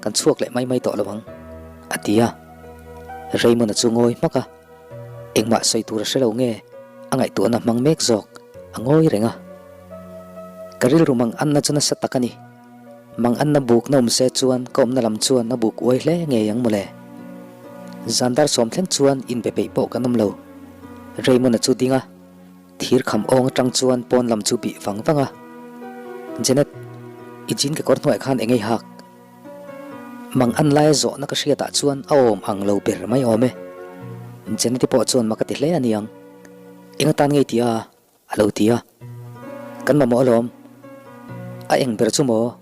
kan chhuak leh mai mai tawh lo ang, a ti a. Raymond-a chu ngawi hmak a, engmah sawi tur a hre lo nge a ngaihtuahna hmang mek zawk a ngawi reng a. Ka rilru mang anna chu nasa tak a ni. Mang anna bukna awm se chuan ka awmna lam chuan a buk uai hle ngei ang mawle. Zan dar sawm thleng chuan inbe peih pawh kan awm lo. Raymond-a chu ding a, thir kham awng atang chuan pawn lam chu bih vang vang a. Janet, i jean kekawr hnuaiah khan eng ei hak? Mang an laia zawhna ka hriatah chuan a awm ang lo ber mai awm e. Janet-i pawh chuan mak a ti hle a ni ang. Eng atan ngei tih a? A lo ti a, Kan mamawh alawm, a eng ber chu maw?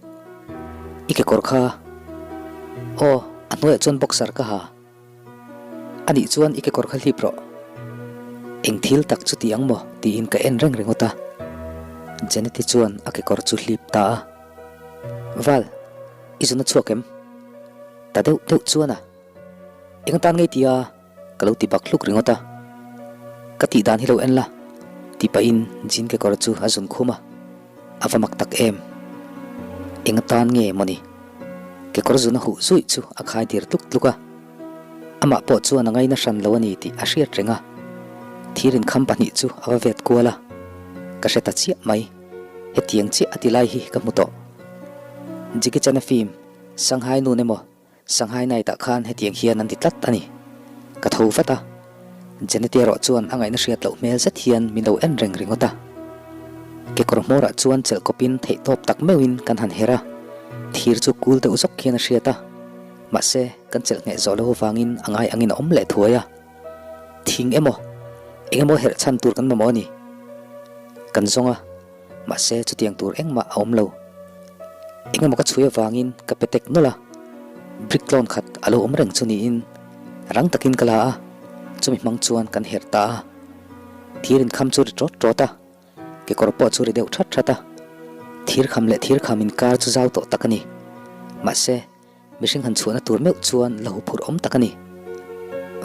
I kekawr kha. Aw, a hnuaiah chuan boxer ka ha. A nih chuan i kekawr kha hlip rawh. Eng thil tak chu ti ang maw? tiin ka en reng ringawt a. Janeti chuan a kekawr chu hlip ta a. Val, i zun a chhuak em? Ta deuh deuh chuan a. Eng atan ngei ti a? Ka lo ti bak hluk ringawt a, Ka tih dan hi lo en la, tih pahin jean kekawr chu a zun khum a, a va mak tak em. Eng atan nge mawni? Kekawr zun a huh zuih chu a khai dir tluk tluk a, amah pawh chuan a ngaina hran lo a ni tih a hriat reng a, thir inkham pahnih chu a va vet kual a, ka hre ta chiah mai, hetiang chiah a ti lai hi ka hmu tawh. Jackie Chan-a film, Shanghai Noon emaw Shanghai Night ah khan hetiang hian an ti tlat a ni. Ka tho vat a, Janet erawh chuan a ngaihna hriat loh hmel zet hian min lo en reng ringawt a. Kekawr hmawrah chuan chelh kawpin theihtawp tak meuhin kan han her a, thir chu kul deuh zawk hian a hriat a, mahse kan chelh ngheh zawh loh avangin a ngai angin a awm leh thuai a. Thing emaw, eng emaw herh chhan tur kan mamawh a ni. Kan zawng a. Mahse, chutiang tur engmah a awm lo. Engemaw ka chhui avangin ka pe tek nawlh a, brick tlawn khat a lo awm reng chu niin rang takin ka la a, chumi hmang chuan kan herh ta a. Thir inkham chu ri ṭawt ṭawt a, kekawr pawh chu ri deuh ṭhat ṭhat a. Thir kham leh thir kham inkar chu zau tawh tak a ni. Mahse, mihring han chhuahna tur meuh chuan la huphurh awm tak a ni.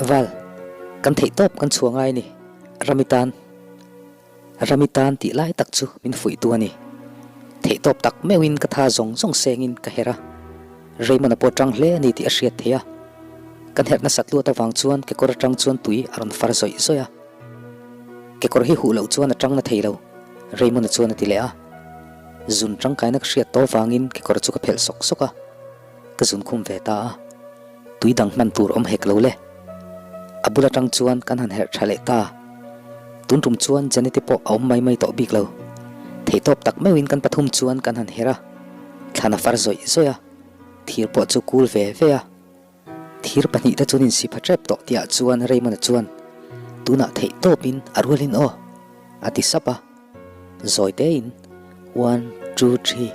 Val, kan theih tawp kan chhuah ngai a ni, Rami tan. Rami tan tih lai tak chu min fuihtu a ni. Theihtawp tak meuhin ka tha zawng zawng sengin ka herh a. Raymond-a pawh tang hle a ni tih a hriat theih a. Kan herh nasat luat avang chuan kekawr atang chuan tui a rawn far zawih zawih a. Kekawr hi huh loh chuan a tang na thei lo, Raymond-a chuan a ti leh a. Zun tangkaina ka hriat tawh avangin kekawr chu ka phelh sawk sawk a. Ka zun khum ve ta a, tui dang hman tur awm hek lo le. A bul atang chuan kan han herh tha leh ta. Tun tum chuan Janeti pawh a awm mai mai tawh bik lo. Theihtawp tak meuhin kan pathum chuan kan han herh a, thlan a far zawih zawih a, thir pawh chu kul ve ve a. Thir pahnihte chuan insi pha tep tawh tihah chuan Raymond-a chuan, Tunah theihtawpin a rualin aw, a ti sap a. Zawi tein one, two, three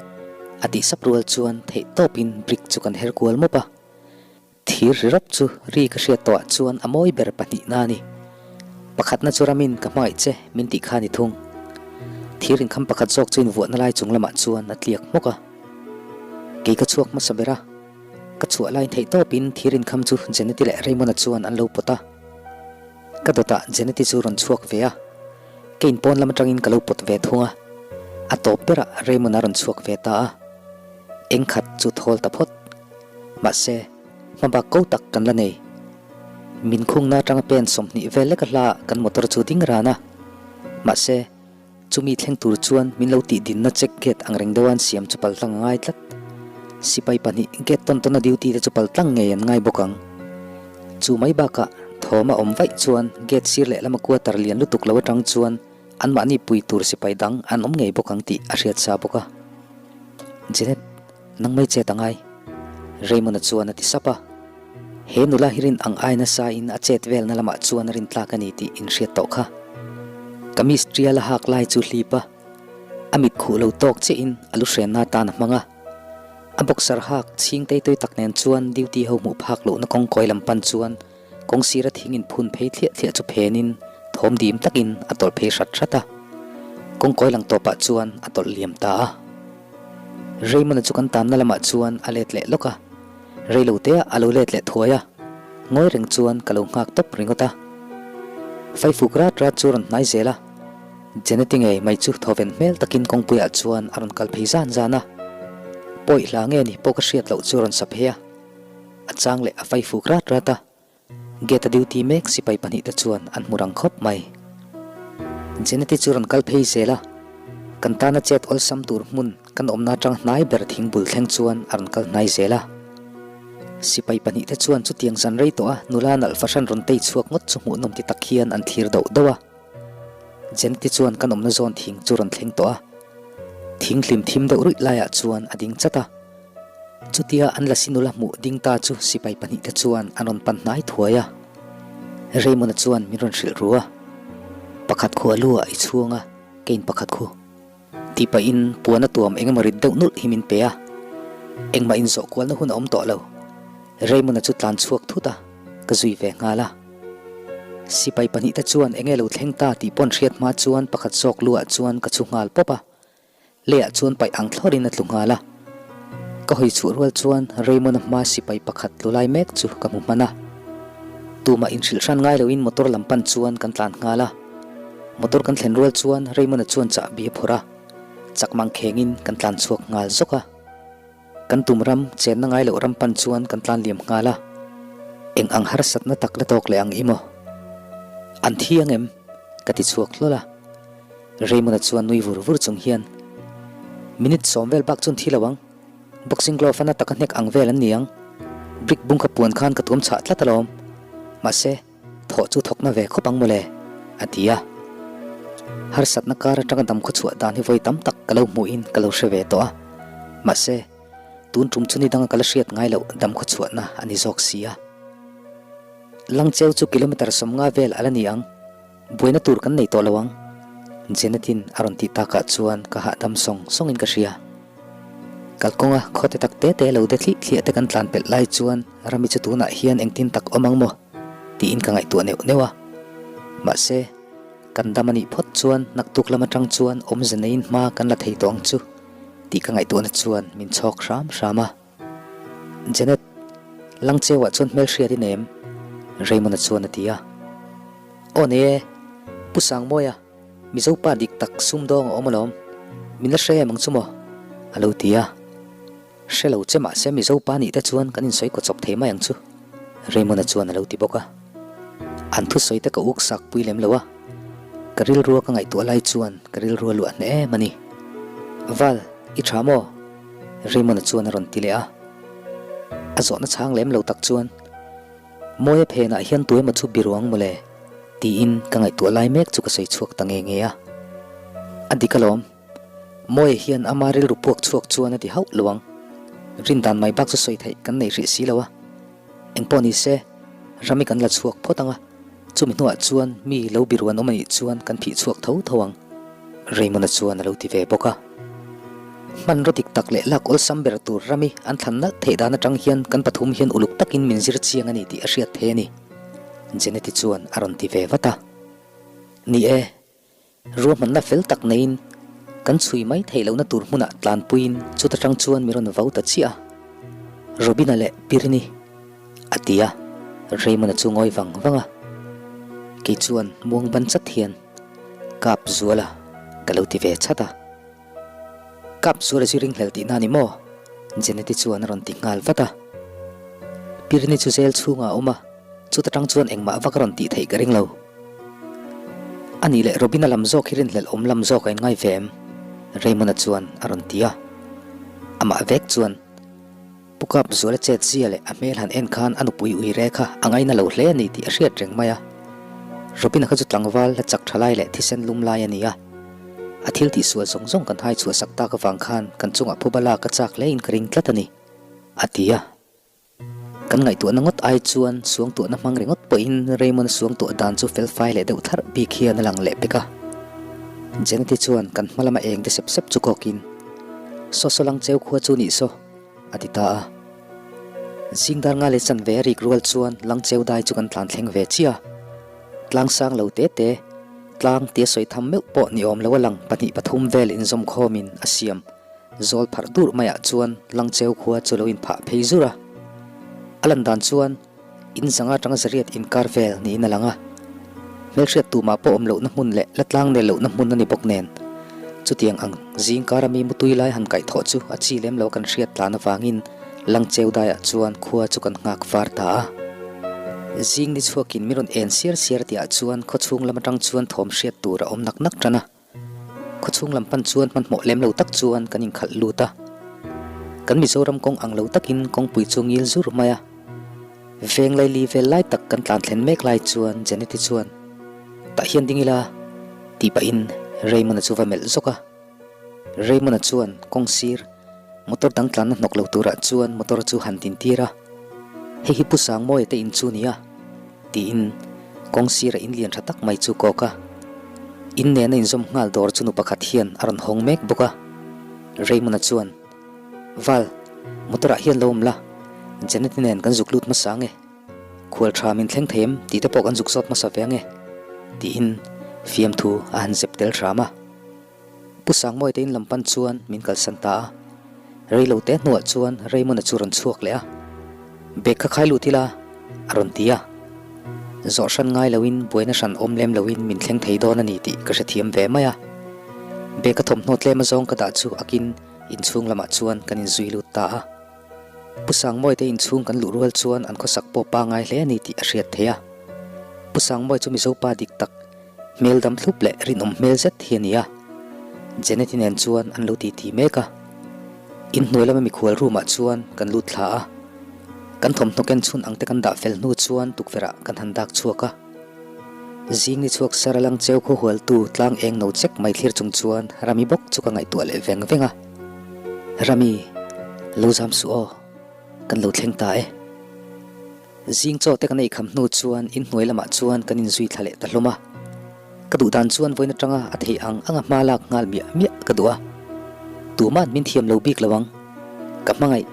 a tih sap rual chuan theih tawpin brick chu kan her kual mawp a. Thir ri rawp chu ri ka hriat tawhah chuan a mawi ber pahnihna a ni. Pakhatna chu ramin ka hmangaih che min tih kha a ni thung. Thir inkham pakhat zawk chu invuahna lai chung lamah chuan a tliak hmawk a. Kei ka chhuak hmasa ber a, ka chhuah laiin theih tawpin thir inkham chu Jeneti leh Raymond-a chuan an lo pawt a. Ka dawtah Jeneti chu rawn chhuak ve a, ka inpawn lam atangin ka lo pawt ve thung a, a tawp berah Raymond a rawn chhuak ve ta a, eng khat chu thawl ta phawt. Mahse, hmabak ko tak kan la nei. Min khungna atanga pen 20 vel leka hla kan motor chu ding ran a, mahse, Chumi thleng tur chuan min lo tih dinna check gate ang reng deuha an siam chu paltlang a ngai tlat. Sipai pahnih gate tawn tawna duty te chu paltlang ngei an ngai bawk ang. Chu mai bakah thawm a awm vaih chuan gate sir lehlam a quarter lian lutuk lo atang chuan anmahni pui tur sipai dang an awm ngei bawk ang tih a hriat sa bawk a. Janet, nang mai chet a ngai. Raymond-a chuan a ti sap a. He nula hi rin ang ai nasa in a chet velna lamah chuan a rin tlak a ni tih in hriat tawh kha. Kamis tial a hak lai chu hlip a, a mit khuh lo tawk chiah in a lu hrenna atan a hmang a. A boxer hak chhing tei tui tak nen chuan duty ho hmuh phak lohna kawngkawi lam pan chuan kawng sira thing in phun phei thliah thliah chu phen in thawm dim tak in a tawlh phei hrat hrat a. Kawngkawi lang tawpah chuan a tawlh liam ta a. Raymond-a chu kan tanna lamah chuan a let leh lawk a, reiloteah a lo let leh thuai a, ngawi reng chuan ka lo nghak tawp ringawt a. Faifuk rat rat chu a rawn hnai zel a, Jeneti ngei mai chu thawven hmel takin kawngpuiah chuan a rawn kal phei zan zan a. Pawi hla nge ni pawh ka hriat loh chu a rawn sa phei a, a chang leh a faifuk rat rat a. Gate a duty mek sipai pahnihte chuan an hmu rang khawp mai. Jeneti chu rawn kal phei zel a, kan tana chet awlsam tur hmun kan awmna atang hnai ber thing bul thleng chuan a rawn kal hnai zel a. Sipai pahnihte chuan chutiang zan rei tawh a nula nalh fahran rawn tei chhuak ngawt chu hmuhnawm ti tak hian an thlir doh doh a. Jeneti chuan kan awmna zawn thing chu rawn thleng tawh a, thing hlim thim deuh ruih laiah chuan a ding chat a. Chutia an lasi nula hmuh ding ta chu sipai pahnihte chuan an rawn pan hnai thuai a. Raymond-a chuan min rawn hrilh ru a, Pakhat khu a lu ah i chhuang a, keiin pakhat khu. Tih pahin puan a tuam eng emaw rit deuh nulh hi min pe a. Engmah inzawh kualna hun a awm tawh lo. Raymond-a chu tlan chhuak thut a, ka zui ve nghal a. Sipai pahnihte chuan enge lo thleng ta tih pawn hriat hma chuan pakhat zawk lu ah chuan ka chhu nghal pawp a. Leiah chuan paih ang thlawrin a tlu nghal a. Ka hawi chhuah rual chuan Raymond-a hma sipai pakhat tlu lai mek chu ka hmu hman a. Tumah inhrilh hran ngai loin motor lam pan chuan kan tlan nghal a. Motor kan thlen rual chuan Raymond-a chuan chahbi a phawrh a, chak mang khengin kan tlan chhuak nghal zawk a. Kan tum ram, chenna ngai loh ram pan chuan kan tlan liam nghal a. Eng ang harsatna tak la tawk leh ang i maw? An thi ang em? Ka ti chhuak hlawl a. Raymond-a chuan nui vur vur chung hian, Minute sawm vel bak chuan thi lo ang. Boxing glove a na taka hnek ang vel an ni ang. Brick bung kha puan khan ka tuam chhah tlat alawm. Mahse, thawh chu thawkna ve khawp ang mawle, a ti a. Harsatna kar atanga dam khawchhuah dan hi vawi tam tak ka lo hmuhin ka lo hre ve tawh a. Mahse, tun tum chu ni danga ka la hriat ngai loh dam khawchhuahna a ni zawk si a. Langcheu chu kilometre 50 vel a la ni ang. Buaina tur kan nei tawh lo ang. Jenetin a rawn tih takah chuan ka hahdam sawng sawngin ka hria. Kalkawnga khawte tak te te lo de thli thliah te kan tlan pelh lai chuan Rami chu tunah hian engtin tak awm ang maw? tiin ka ngaihtuah neuh neuh a. Mahse, kan dam a nih phawt chuan naktuk lam atang chuan awmze neiin hma kan la thei tawh ang chu tih ka ngaihtuahna chuan min chhawk hram hram a. Janet, Langcheuah chuan hmelhriat i nem? Raymond-a chuan a ti a. Aw nei e, Pu Sangmawia, Mizo pa dik tak sumdawng a awm alawm. Min la hre em ang chu maw? a lo ti a. Hre lo che mahse Mizo pa nih te chuan kan insawi kaw chawp thei mai ang chu, Raymond-a chuan a lo ti bawk a. An thusawi te ka uk sak pui lem lo a. Ka rilrua ka ngaihtuah lai chuan ka rilrua luah hneh em a ni. Val, i tha maw? Raymond-a chuan a rawn ti leh a. A zawhna chhang lem lo tak chuan, Mawia phenah hian tu emaw chu biruang mawle? tiin ka ngaihtuah lai mek chu ka sawi chhuak ta nge nge a. A dik alawm. Mawia hian ama rilru puak chhuak chuan a ti hauh lo ang. Rindan mai bak chu sawi theih kan nei hrih si lo a. Engpawh ni se, Rami kan la chhuak phawt ang a. Chumi hnuah chuan mi lo biru an awm a nih chuan kan phih chhuak tho tho ang, Raymond-a chuan a lo ti ve bawk a. Hmanraw dik tak leh lak awlsam ber tur rami an thlan nalh theih dan atang hian kan pathum hian uluk takin min zir chiang a ni tih a hriat thei a ni, Jeneti chuan a rawn ti ve vat a. Ni e, Ruahmanna fel tak neiin kan chhui mai theih lohna tur hmunah tlanpuiin chuta tang chuan mi rawn vau ta chiah a, Robina leh Pirini a ti a, Raymond-a chu ngawi vang vang a, kei chuan muang ban chat hian Kap Zuala ka lo ti ve chat a. Kap Zuala chu ringhlel tihna a ni maw? Jeneti chuan a rawn ti nghal vat a. Pirini chu zel chhungah a awm a. Chuta tang chuan engmah vak a rawn tih theih ka ring lo. A nih leh Robina lam zawk hi rinhlelh awm lam zawk a inngai ve em? Raymond-a chuan a rawn ti a. Amah vek chuan Pu Kap Zuala chet zia leh a hmel han en khan a nupui ui re kha a ngaina lo hle a ni tih a hriat reng mai a. Robina kha chu tlangval la chak tha lai leh thisen lum lai a ni a. A thil tihsual zawng zawng kan hai chhuah sak tak avang khan kan chungah phuba lak a chak hlein ka ring tlat a ni, a ti a. Kan ngaihtuahna ngawt ai chuan suangtuahna hmang ringawt pawhin Raymond suangtuah dan chu felfai leh deuh thlarh bik hian a lang leh pek a. Jeneti chuan kan hma lama eng te sep sep chu kawkin, Saw saw lang cheu khua chu nih saw, a ti ta a. Zing dar nga leh chanve a rik rual chuan lang cheu dai chu kan tlan thleng ve chiah a. Tlang sang lo te te. Tlang tia sawi tham meuh pawh ni awm lo a lang 2 3 vel inzawm khawmin a siam. Zawl pharh dur maiah chuan Langcheu khua chu lo inphah phei zur a. A lan dan chuan in zanga atanga zariat inkar vel niin a lang a. Hmelhriat tumah pawh awm lohna hmun leh la tlang nel lohna hmun a ni bawk nen. Chutiang ang zingkara mi mutui lai han kaihthawh chu a chi lem lo kan hriat tlan avangin Langcheu daiah chuan khua chu kan nghak var ta a. Zing ni chhuakin min rawn en siar siar tihah chuan khawchhung lam atang chuan thawm hriat tur a awm nak nak tan a. Khawchhung lam pan chuan hmanhmawh lem lo tak chuan kan inkhalh lut a. Kan Mizoram kawng ang lo takin kawngpui chu ngil zur mai a. Veng laili vel lai tak kan tlan thlen mek lai chuan Janeti chuan, Tah hian ding ila, tih pahin Raymond-a chu va melh zawk a. Raymond-a chuan kawng sir motor dang tlanna hnawk lo turah chuan motor chu han tintir a, Hei hi Pu Sangmawia te in chu nia, tiin kawng sira in lian tha tak mai chu kawk a. In nena inzawm nghal dawr chu nu pakhat hian a rawn hawng mek bawk a. Raymond-a chuan, Val, motor-ah hian lo awm la, Janet-i nen kan zuk lut hmasa ang e. Khual tha min thleng thei em tih te pawh kan zuk zawt hmasa ve ang e, tiin fiamthu a han zep tel hram a. Pu Sangmawite in lam pan chuan min kalsan ta a, rei lo te hnuah chuan Raymond-a chu rawn chhuak leh a, Bag kha khai lut ila, a rawn ti a. Zawh hran ngai loin buaina hran awm lem loin min thleng thei dawn a ni tih ka hrethiam ve mai a. Bag a thawmhnaw tlem azawng ka dah chu akin inchhung lamah chuan kan inzui lut ta a. Pu Sangmawite inchhung kan luh rual chuan an khawsak pawh pangai hle a ni tih a hriat theih a. Pu Sangmawi chu Mizo pa dik tak, Hmel dam thlup leh rinawm hmel zet hi a ni a, Janet-i nen chuan an lo titi mek a. Inhnuai lama mikhual room-ah chuan kan lut thla a, kan thawmhnaw ken chhun ang te kan dah fel hnu chuan tukverh-ah kan han dak chhuak a. Zing ni chhuak sar a lang cheu khaw hualtu tlang eng no chek mai thlir chung chuan Rami bawk chu ka ngaihtuah leh veng veng a. Rami, lo zam suh aw, kan lo thleng ta e. Zing chaw te kan ei kham hnu chuan inhnuai lamah chuan kan inzui thla leh ta hlawm a. Ka duh dan chuan vawiin atanga a theih ang anga hma lak nghal miah miah ka duh a. Tuma'n min thiam lo bik lo ang. Ka hmangaih,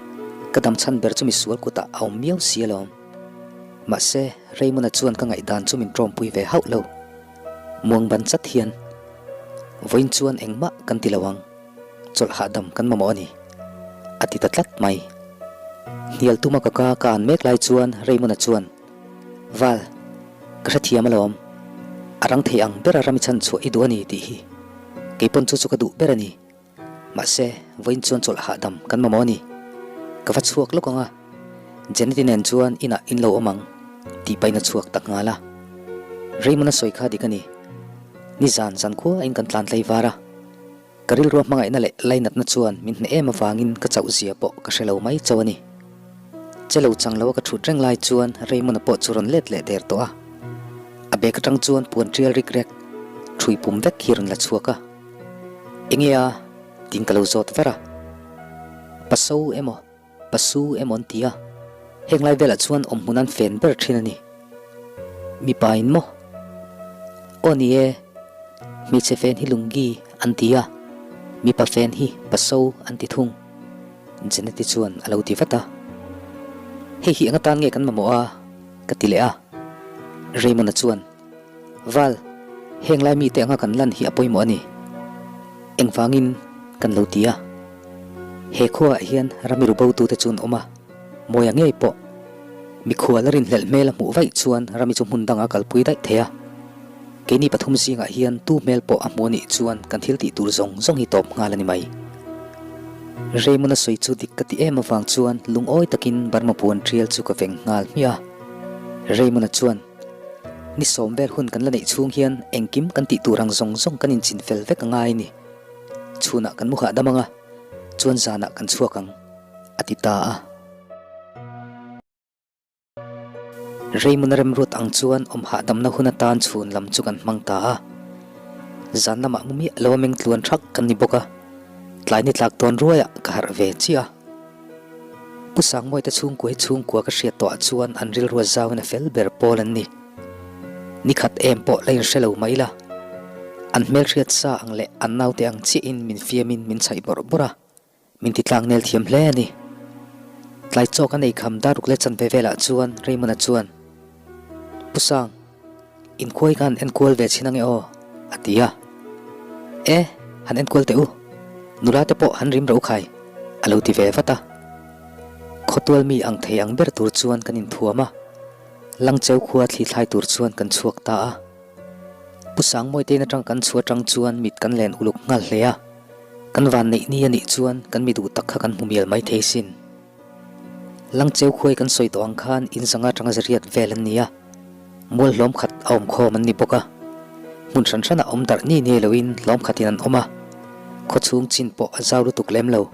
ka dam chhan ber chu misual kutah a awm miau si alawm. Mahse, Raymond-a chuan ka ngaihdan chu min tawmpui ve hauh lo. Muang ban chat hian, Vawiin chuan engmah kan ti lo ang. Chawlh hahdam kan mamawh a ni, a ti ta tlat mai. Hnial tuma ka ka ka an mek lai chuan Raymond-a chuan, Val, ka hrethiam alawm. A rang thei ang bera rami chhan chhuah i duh a ni tih hi. Kei pawn chu chu ka duh ber a ni. Mahse, vawiin chuan chawlh hahdam kan mamawh a ni. Ka va chhuak lawk ang a, Janet-i nen chuan inah in lo awm ang, tih pahin a chhuak ta nghal a. Raymond-a sawi kha dik a ni. Nizan zankhua in kan tlan tlai var a. Ka rilrua hmangaihna leh lainatna chuan min hneh em avangin ka chauh zia pawh ka hre lo mai chauh a ni. Che lo chang loa ka thut reng lai chuan Raymond-a pawh chu rawn let leh der tawh a. A bag atang chuan puan tial rik rek, ṭhui pum vek hi rawn la chhuak a. Enge a? tiin ka lo zawt var a. Paso emaw? Pasu emaw an ti a, heng lai velah chuan awm hmun an fen ber thin a ni. Mipa in maw? Aw ni e, hmeichhe fen hi lungi an ti a, mipa fen hi paso an ti thung, Jeneti chuan a lo ti vat a. Hei hi eng atan nge kan mamawh a? ka ti leh a. Raymond-a chuan. Val, heng lai mite anga kan lan hi a pawimawh a ni. Engvangin kan lo ti a. He khuaah hian rami ru botute chu an awm a, Mawia ngei pawh. Mikhual a rinhlelh hmel a hmuh vaih chuan rami chu hmun dangah a kalpui daih thei a. Keini pathum zingah hian tu hmel pawh a hmu a nih chuan kan thil tih tur zawng zawng hi tawp nghal a ni mai. Raymond-a sawi chu dik ka ti em avang chuan lungawi takin Burma puan tial chu ka veng nghal hmiah a. Raymond-a chuan. Ni sawm vel hun kan la neih chhung hian engkim kan tih tur ang zawng zawng kan inchin fel vek a ngai a ni. Chhunah kan mu hahdam ang a, chuan zanah kan chhuak ang, a ti ta a. Raymond-a remruat ang chuan awm hahdamna hun atan chhun lam chu kan hmang ta a. Zan lamah mu miah lo a meng tluan thak kan ni bawk a, tlai ni tlak tawn ruaiah ka harh ve chiah a. Pu Sangmawite chhungkua hi chhungkua ka hriat tawhah chuan an rilrua zauin a fel ber pawl an ni. Ni khat em pawh la inhre lo mai la. An hmelhriat sa ang leh an naute ang chiahin min fiamin min chhaih bawrh bawrh a, min ti tlangnel thiam hle a ni. Tlai chaw kan eikham daruk leh chanve velah chuan Raymond-a chuan, Pu Sang, inkhuai khan enkual ve chhin ange aw? A ti a. E, han enkual teh u. Nula te pawh han rim ro khai, a lo ti ve vat a. Khawtual mi ang thei ang ber tur chuan kan inthuam a. Langcheu khua thli thlai tur chuan kan chhuak ta a. Pu Sangmawitein atang kan chhuah atang chuan mit kan len uluk nghal hle a. Kan van neih ni a nih chuan kan mi duh tak kha kan hmu mial mai thei sin. Langcheu khuai kan sawi tawh ang khan in zanga atanga zariat vel an ni a. Mual hlawm khat a awm khawm an ni bawk a. Hmun hran hranah awm darh ni ni loin hlawm khatin an awm a. Khawchhung chin pawh a zau lutuk lem lo.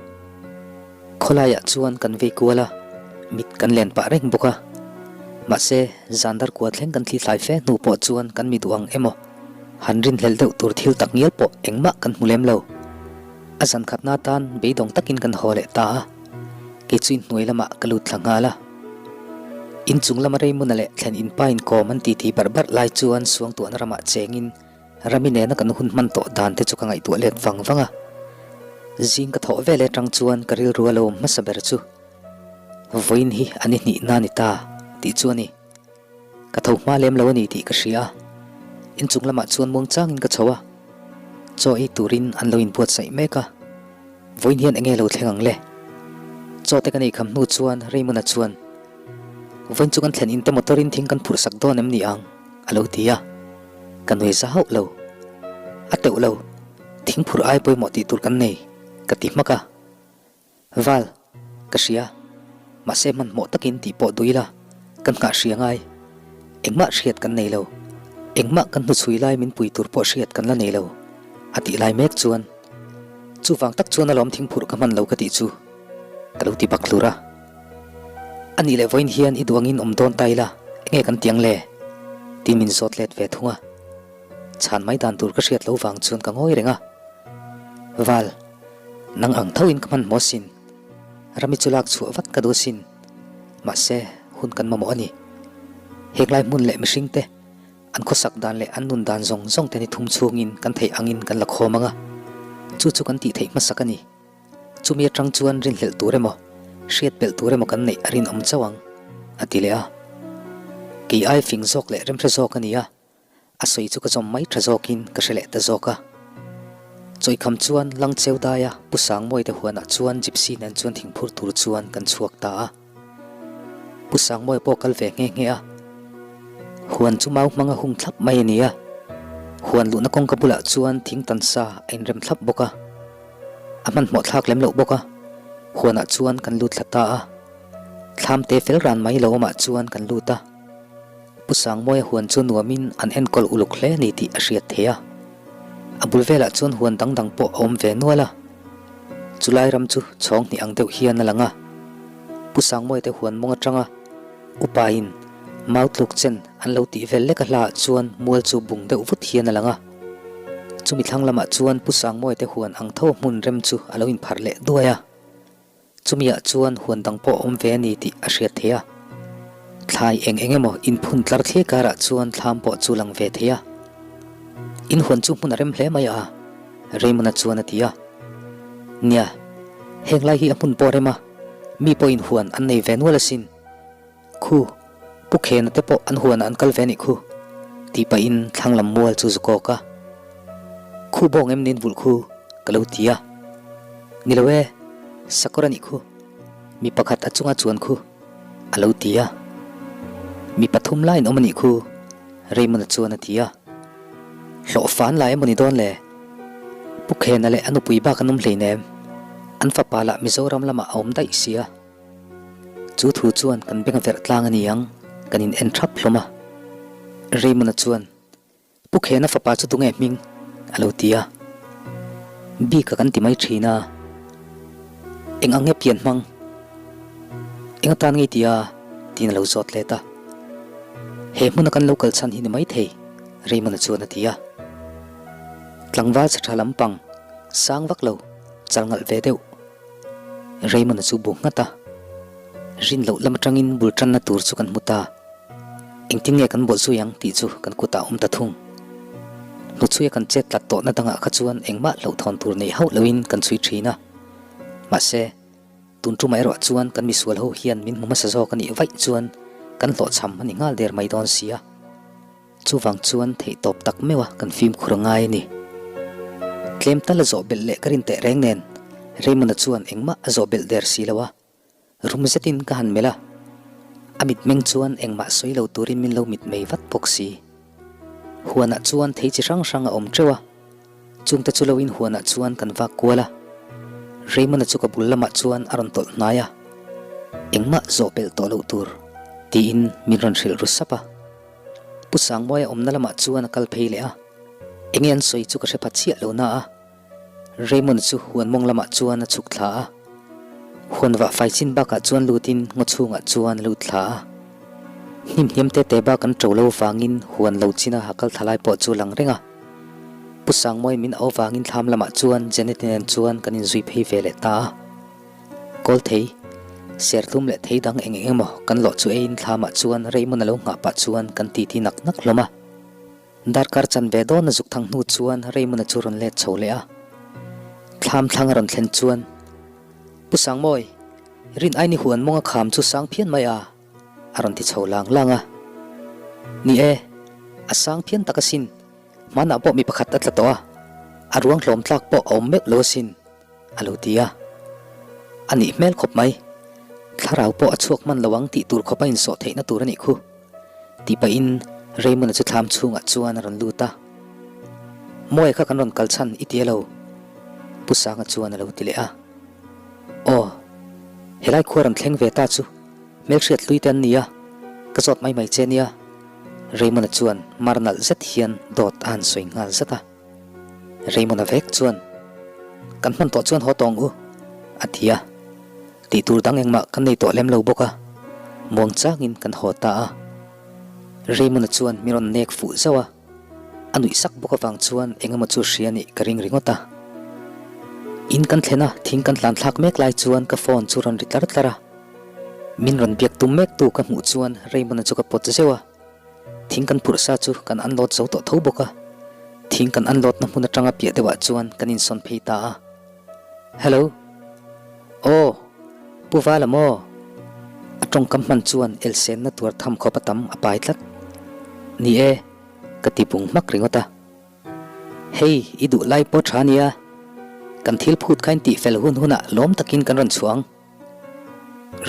Khawlaiah chuan kan vei kual a, mit kan len pah reng bawk a. Mahse, zan dar kua thleng kan thli thlai fe hnu pawh chuan kan mi duh ang emaw, han rinhlelh deuh tur thil tak ngial pawh engmah kan hmu lem lo. A zan khatna atan beidawng takin kan haw leh ta a, kei chu inhnuai lamah ka lut thla nghal a. Inchung lama Raymond-a leh thlen inpa inkawm an titi barh barh lai chuan Suangtuahna ramah chengin Rami nena kan hun hman tawh dan te chu ka ngaihtuah let vang vang a. Zing ka thawh vel atang chuan ka rilru a lo awm hmasa ber chu vawiin hi a ni hnihna a ni ta tih chu a ni. Ka tho hma lem lo a ni tih ka hria a. Inchung lamah chuan muangchangin ka chho a. Chaw ei turin an lo inbuatsaih mek a. Vawiin hian enge lo thleng ang le? Chaw te ka nei kham hnu chuan Raymond-a chuan Vawiin chu kan thlen in te motor in thing kan phurh sak dawn em ni ang? a lo ti a. Ka nui za hauh lo. A teuh lo, thing phurh ai pawimawh tih tur kan nei, ka ti hmak a. Val, ka hria. Mahse hmanhmawh takin tih pawh duh ila, kan nghah hria ngai. Engmah hriat kan nei lo. Engmah kan hnuchhui lai min pui tur pawh hriat kan la nei lo, a tih lai mek chuan. Chuvang tak chuan alawm thing phurh ka hman lo ka tih chu, ka lo ti bak hlur a. A nih leh vawiin hian i duh angin awm dawn ta ila, enge kan ti ang le? Tiin min zawt let ve thung a. Chhan mai dan tur ka hriat lo vang chuan ka ngawi reng a. Val, nang ang thoin ka hmanhmawh asin. Rami chu lak chhuah vat ka duh asin. Mahse, hun kan mamawh a ni. Henglai hmun leh mihring te, an khawsak dan leh an nun dan zawng zawng te ni thum chhungin kan theih angin kan la khawm ang a. Chu chu kan tih theih hmasak a ni. Chumi atang chuan rinhlelh tur emaw, hriat belh tur emaw kan neih a rinawm chauh ang, a ti leh a. Kei ai fing zawk leh remhre zawk a ni a, a sawi chu ka zawm mai tha zawkin ka hre leh ta zawk a. Chawikham chuan Langcheu daia Pu Sangmawite huanah chuan Gypsy nen chuan thingphur tur chuan kan chhuak ta a. Pu Sangmawia pawh kal ve nghe nghe a, huan chu mau hmanga hung thlap mai a ni a, huan luhna kawngka bulah chuan thing tan sa a inrem thlap bawk a, a hmanhmawh thlak lem loh bawk a, huanah chuan kan lut thla ta a, thlam te fel ran mai lo awmah chuan kan lut a. Pu Sangmawia huan chu nuamin an enkawl uluk hle a ni tih a hriat thei a. A bul velah chuan huan dang dang pawh a awm ve nual a. Chulai ram chu chhawng hnih ang deuh hian a lang a. Pu Sangmawia te huan mawng atanga upain mau tluk chen an lo tih vel lek a hlaah chuan mual chu bung deuh vut hian a lang a. Chumi thlang lamah chuan Pu Sangmawia te huan ang tho hmun rem chu a lo inpharh leh duai a. Chumiah chuan huan dang pawh a awm ve a ni tih a hriat thei a. Thlai eng eng emaw inphun tlar thliai karah chuan thlam pawh chu lang ve thei a. In huan chu hmun a rem hle mai a, Raymond-a chuan a ti a. Nia, heng lai hi a hmun pawh a rem a, mi pawhin huan an nei ve nual asin. Khu, Pu Khena te pawh an huanah an kal ve anih khu, tih pahin thlang lam mual chu zu kawk a. Khu bawng em nin vulh khu, ka lo ti a. Ni lo e, sakawr anih khu, mi pakhat a chunga chuan khu, a lo ti a. Mi pathum laiin awm anih khu, Raymond-a chuan a ti a. Hlawh fan lai emaw ni dawn le? Pu Khena leh a nupui bak an awm hleinem, an fapa lah Mizoram lamah a awm daih sia. Chu thu chuan kan beng a verh tlang a ni ang, kan in en thap hlawm a. Raymond-a chuan, Pu Khena fapa chu tunge hming? a lo ti a. Bika kan ti mai thin a. Eng ang nge pian hmang? Eng atan ngei ti a? tiin a lo zawt let a. He hmuna kan lo kal chhan hi ni maithei, Raymond-a chuan a ti a. Tlangval chhe tha lampang, sang vak lo, chal ngalh ve deuh. Raymond-a chu bu nghat a, rin loh lam atangin bul tanna tur chu kan hmu ta. Engtin nge kan bawlh zui ang tih chu kan kutah a awm ta thung. Hnuchhuia kan chet tlat tawhna dangah kha chuan engmah hlauhthawn tur nei hauh loin kan chhui thin a. Mahse, tun tumah erawh chuan kan misual ho hian min hmu hmasa zawk a nih vaih chuan kan hlawhchham a ni nghal der mai dawn si a. Chuvang chuan theihtawp tak meuh a kan fimkhur a ngai a ni. Tlem tal a zawh belh leh ka rin teh reng nen Raymond-a chuan engmah a zawh belh der si lo a. Rum zetin ka han melh a, a mitmeng chuan engmah sawi lo turin min lo mitmei vat bawk si. Huanah chuan thei chi hrang hrang a awm teuh a, chungte chu loin huanah chuan kan vak kual a. Raymond-a chu ka bul lamah chuan a rawn tawlh hnai a, Engmah zawh pelh tawh loh tur, tiin min rawn hrilh ru sap a. Pu Sangmuaia awmna lamah chuan a kal phei leh a, enge an sawi chu ka hre pha chiah lo na a. Raymond chu huan mawng lamah chuan a chhuk thla a, huan vah fai chin bakah chuan lutin ngaw chhungah chuan a lut thla a. Hnim hniam te te bak an ṭo lo vangin huan lo china a kal thla lai pawh chu lang reng a. Pu Sangmuai min au vangin thlam lamah chuan Janet-i nen chuan kan inzui phei ve leh ta a. Kawlthei, sertlum leh thei dang eng eng emaw kan lawh chu eiin thlamah chuan Raymond a lo nghah pah chuan kan titi nak nak hlawm a. Darkar chan ve dawn a zuk thang hnu chuan Raymond-a chu rawn let chho leh a. Thlam thlang a rawn thlen chuan, Pu Sangmawi, rin aini huan mawng a kham chu sang phian mai a, a rawn ti chho lang lang a. Ni e, a sang phian tak asin, hmanah pawh mi pakhat a tla tawh a, a ruang hlawm tlak pawh a awm meuh lo asin. A lo ti a. A nih hmel khawp mai. Thlarau pawh a chhuak hman lo ang tih tur khawp a insawh theihna tur a nih khu. Tih pahin Raymond-a chu thlam chhungah chuan a rawn lut a. Mawia kha kan rawn kal chhan i ti a lo? Pu Sanga chuan a lo ti leh a. Aw, helai khua rawn thleng ve ta chu hmelhriat hlui te an ni a, ka zawt mai mai che nia. Raymond-a chuan mar nalh zet hian dawt a han sawi nghal zat a. Raymond-a vek chuan, Kan hman tawh chuan haw tawng u, a ti a. Tih tur dang engmah kan nei tawh lem lo bawk a, muang changin kan haw ta a. Raymond-a chuan min rawn nek fuh zauh a, a nuih sak bawk avang chuan eng emaw chu hria nih ka ring ringawt a. In kan thlen a, thing kan hlan thlak mek lai chuan ka phone chu rawn ri tlar tlar a. Min rawn biak tum mektu ka hmuh chuan Raymond-a chu ka pawt zeuh a. Thing kan phurh sa chu kan unload zo tawh tho bawk a, thing kan unload na hmun atanga piah deuhah chuan kan insawn phei ta a. Hello. Aw, Pu Vala maw? A tawngkam hman chuan elsenna tuar tham khawp a tam a pai tlat. Ni e, ka ti bung hmak ringawt a. Hei, i duh lai pawh tha nia, kan thil phut kha in tihfel hun hunah lawm takin kan rawn chhuah ang.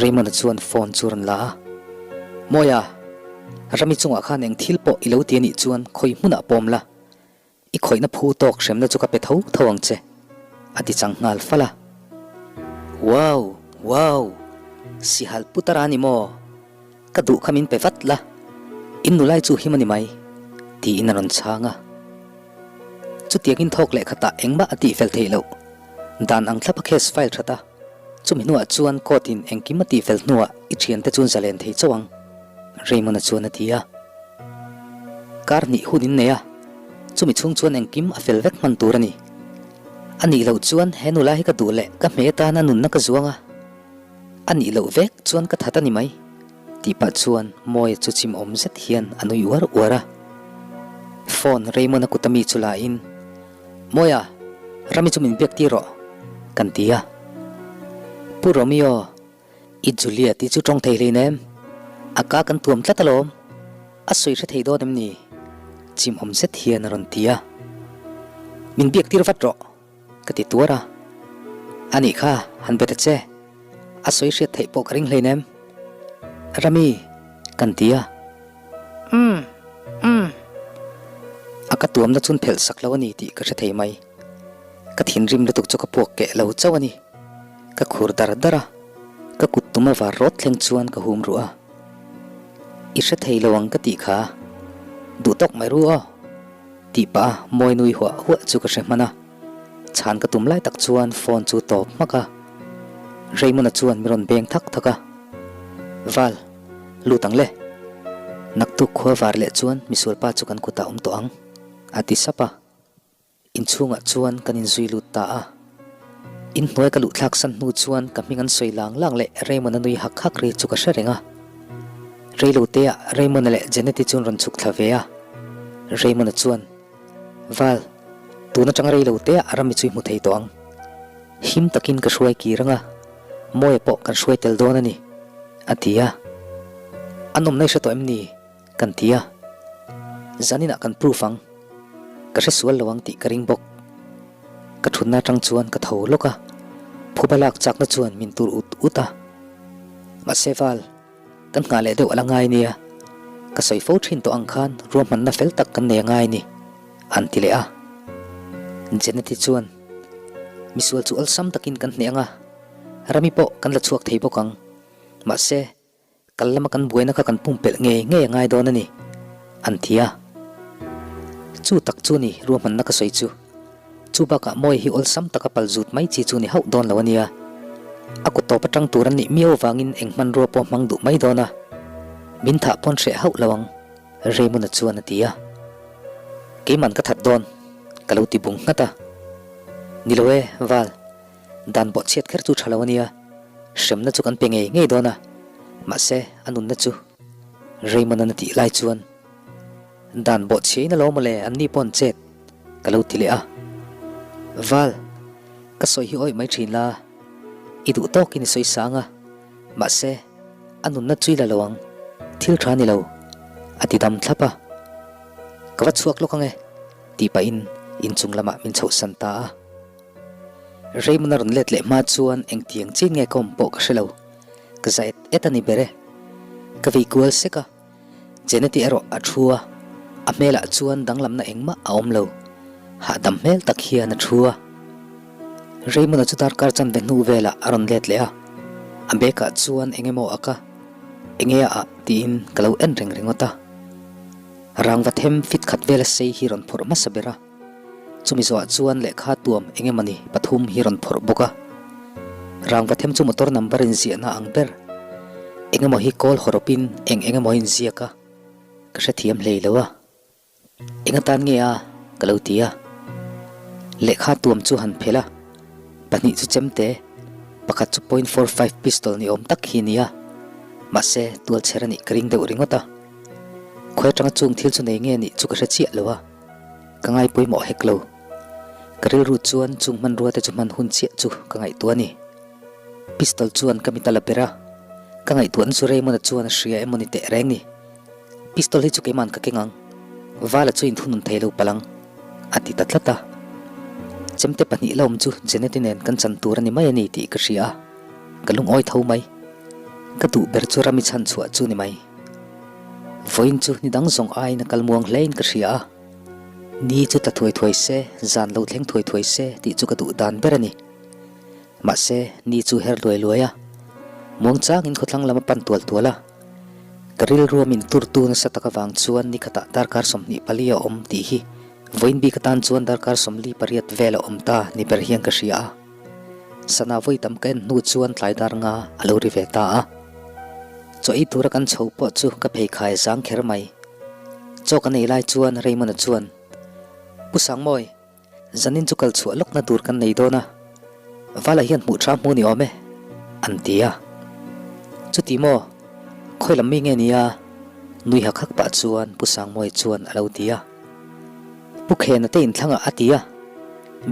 Raymond-a chuan phone chu rawn la a, Mawia, Rami chungah khan eng thil pawh i lo ti a nih chuan khawi hmunah pawm la, i khawihna phu tawk hremna chu ka pe tho tho ang che, a ti chang nghal fal a. Wow! Wow! Sihal putar a ni maw? Ka duh kha min pe vat la, in nulai chu him a ni mai, tiin a rawn chhang a. Chutiangin thawk leh khatah engmah a tihfel theih loh. Dan ang thlap a case file that a. Chumi hnuah chuan court in engkim a tihfel hnuah i thiante chuan zalen thei chauh ang, Raymond-a chuan a ti a. Kar hnih hun in nei a, chumi chhung chuan engkim a fel vek hman tur a ni. A nih loh chuan he nula hi ka duh leh ka hmei atana nunna ka zuang a, a nih loh vek chuan ka that a ni mai, tih pah chuan Mawia chu chim awm zet hian a nui uar uar a. Phone Raymond-a kut ami chu la in, Mawia, Rami chu min biak tir rawh, kan ti a. Pu Romeo, i Julia tih chu tawng thei hlein em? A ka kan tuam tlat alawm, a sawi hre thei dawn em ni? Chim awm zet hian a rawn ti a. Min biak tir vat rawh, ka ti tuar a. A nih kha, han be ta che. A sawi hriat theih pawh ka ring hlein em? Rami, kan ti a. Umm. Umm. A ka tuamna chun phelh sak lo a ni tih ka hre thei mai. Ka thinrim lutuk chu ka puak keh lo chauh a ni. Ka khur dar dar a, ka kut tum a var rawt thleng chuan ka hum ruh a. I hre thei lo ang ka tih kha. Duh tawk mai ru aw. Tih pah a mawi nui huah huah chu ka hre hman a. Chhan ka tum lai tak chuan phone chu tawp hmak a. Raymond-a chuan mi rawn beng thak thak a. Val. Lut ang le. Naktuk khua var leh chuan misualpa chu kan kutah awm tawh ang, a ti sap a. Inchhungah chuan kan inzui lut ta a. Inhnuai ka luhthlak san hnu chuan ka hming an sawi lang lang leh Raymond-a nui hak hak ri chu ka hre reng a. Reiloteah Raymond-a leh Janet-i chu an rawn chhuk thla ve a. Raymond-a chuan, Val, tun atanga reiloteah Rami chu i hmu thei tawh ang. Him takin ka hruai kir ang a. Mawia pawh kan hruai tel dawn a ni, a ti a. An awmna i hre tawh em ni? kan ti a. Zaninah kan proof ang. Ka hre sual lo ang tih ka ring bawk. Ka thutna atang chuan ka tho lawk a, phuba lak chakna chuan min tur ut ut a. Mahse Val, kan nghah leh deuh a la ngai nia. Ka sawi fo thin tawh ang khan ruahmanna fel tak kan nei a ngai ni, an ti leh a. Jeneti chuan, Misual chu awlsam takin kan hneh ang a, Rami pawh kan la chhuak thei bawk ang. Mahse, Kal lama kan buaina kha kan pumpelh ngei ngei a ngai dawn a ni, an ti a. Chu tak chu ni ruahmanna ka sawi chu. Chu bakah Mawi hi awlsam taka pal zut mai chi chu ni hauh dawn lo a nia. A kut tawp atang tur an nih miau avangin eng hmanrua pawh hmang duh mai dawn a. Min thah pawn hreh hauh lo ang, Raymond-a chuan a ti a. Keiman ka that dawn, ka lo ti bung nghat a. Ni lo e, Val. Dan bawh chhiat kher chu tha lo a nia, hremna chu kan pe ngei ngei dawn a, mahse a nunna chu Raymond-an a tih lai chuan dan bawh chhiain a lo mawle an ni pawh an chet ka lo ti leh a. Val, ka sawi hi awih mai thin la, i duh tawkin i sawi sang a, mahse a nunna chu i la lo ang, thil tha ni lo, a ti dam thlap a. Ka va chhuak lawk ang e, tih pahin inchung lamah min chhohsan ta a. Raymond a rawn let leh hma chuan engtiang chin nge ka awm pawh ka hre lo. Ka za et et a ni ber e. Ka vei kual sek a. Jeneti erawh a thu a, a hmelah chuan danglamna engmah a awm lo. Hahdam hmel tak hian a thu a. Raymond-a chu darkar chanve hnu velah a rawn let leh a. A bag-ah chuan eng emaw a ka, enge a ah tiin ka lo en reng ringawt a. Rangva them fit khat vela sei hi rawn phawrh hmasa ber a. Chumi zawhah chuan lehkha tuam eng emawni pathum hi rawn phawrh bawk a. Rangva them chu motor number inziahna ang ber. Eng emaw hi kawl hawrawpin eng eng emaw inziak a, ka hrethiam hlei lo a. Eng atan nge a? ka lo ti a. Lehkha tuam chu han phelh a, pahnih chu chemte, pakhat chu point 45 pistol ni awm tak hi nia. Mahse, tualchher a nih ka ring deuh ringawt a. Khawi atanga chung thil chu nei nge nih chu ka hre chiah lo a. Ka ngai pawimawh hek lo. Ka rilru chuan chung hmanrua te chu hman hun chiah chu ka ngaihtuah a ni. Pistol chuan ka mit a la ber a, ka ngaihtuahna chu Raymond-a chuan a hria emaw ni teh reng ni. Pistol hi chu keima'n ka keng ang, Vala chu inthunun thei lo palh ang, a ti ta tlat a. Chemte pahnih la awm chu Janet-i nen kan chan tur a ni mai a ni tih ka hria a, ka lungawi tho mai. Ka duh ber chu Rami chhan chhuah chu ni mai. Vawiin chu ni dang zawng aiin a kal muang hlein ka hria a, ni chu tla thuai thuai se, zan lo thleng thuai thuai se tih chu ka duh dan ber a ni. Mahse, ni chu her luai luai a, muang changin khawthlang lam a pan tual tual a. Ka rilrua min turtu nasa tak avang chuan ni khatah darkar 24 a awm tih hi vawiin bik atan chuan darkar 48 vel a awm ta ni ber hian ka hria a. Sana vawi tam ka en hnu chuan tlai dar nga a lo ri ve ta a. Chaw ei tura kan chho pawh chu ka pheikhai zang kher mai. Chaw kan ei lai chuan Raymond-a chuan, Pu Sangmawi, zanin chu kal chhuah lawkna tur kan nei dawn a, Vala hian hmuh tha hmu ni awm e, an ti a. Chuti maw, khawi lam mi nge nia? Nui hak hak pah chuan Pu Sangmawi chuan a lo ti a. Pu Khena te inthlangah a ti a,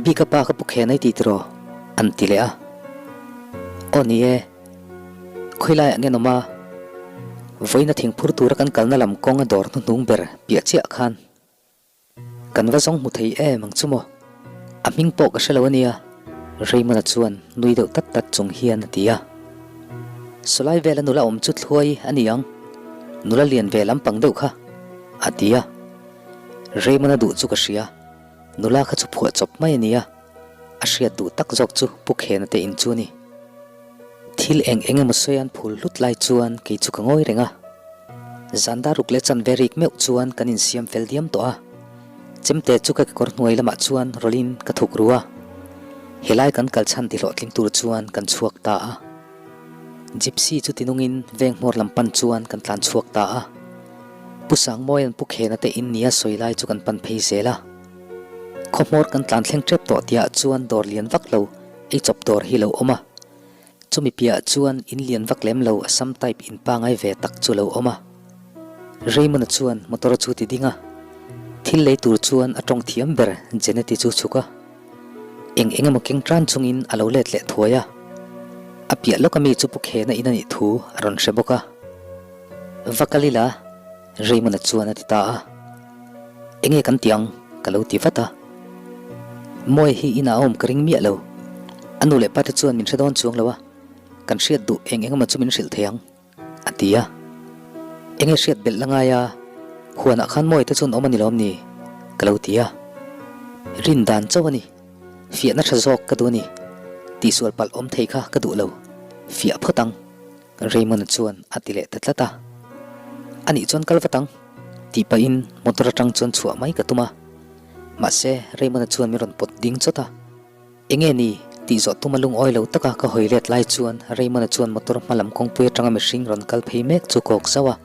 Bika pa ka Pu Khena i ti tiraw? an ti leh a. Aw ni e, khawi laiah nge nawm a? Vawiina thingphur tura kan kalna lam kawng a dawr hnuhnung ber piah chiah khan kan va zawng hmu thei em ang chu maw? A hming pawh ka hre lo a nia, Raymond-a chuan nui deuh tat tat chung hian a ti a. Sawlai vela nula awm chu thluai a ni ang, nula lian ve lampang deuh kha, a ti a. Raymond-a duh chu ka hria, nula kha chu phuah chawp mai a nia, a hriat duh tak zawk chu Pu Khena te in chu a ni. Thil eng eng emaw sawi an phul hlut lai chuan kei chu ka ngawi reng a. Zan dar ruk leh chanve rik meuh chuan kan insiam fel diam tawh a, chemte chu ka kekawr hnuai lamah chuan rawlhin ka thuk ru a, helai kan kal chhan ti hlawhtling tur chuan kan chhuak ta a. Gypsy chu tinungin veng hmawr lam pan chuan kan tlan chhuak ta a. Pu Sangmawia'n Pu Khena te in nia sawi lai chu kan pan phei zel a. Khaw hmawr kan tlan thleng tep tawh tihah chuan dawr lian vak lo ei chawp dawr hi lo awm a. Chumi piahah chuan in lian vak lem lo Assam type in pangai ve tak chu lo awm a. Raymond-a chuan motor chu ti ding a. Thil lei tur chuan a tawng thiam ber Jeneti chu chhuk a. Eng eng emaw keng tan chungin a lo let leh thuai a. A piah lawk ami chu Pu Khena in a nih thu a rawn hre bawk a. Va kal ila, Raymond-a chuan a ti ta a. Enge kan ti ang? Ka lo ti vat a. Mawi hi inah a awm ka ring miah lo. A nu leh pa te chuan min hre dawn chuang lo a, kan hriat duh eng eng emaw chu min hrilh thei ang, a ti a. Enge hriat belh la ngai a, huanah khan Mawi te chuan awm a ni lawm ni? Ka lo ti a. Rin dan chauh a ni. Fiahna tha zawk ka duh a ni. Tihsual palh awm thei kha ka duh lo. Fiah phawt ang. Raymond-a chuan a ti leh ta tlat a. Anih chuan kal vat ang, tih pahin motor atang chuan chhuah mai ka tum a. Mahse, Raymond-a chuan min rawn pawt ding chawt a. Enge ni? tih zawh tuma lungawi lo taka ka hawi let lai chuan Raymond-a chuan motor hma lam kawngpui atanga mihring rawn kal phei mek chu kawk zauh a.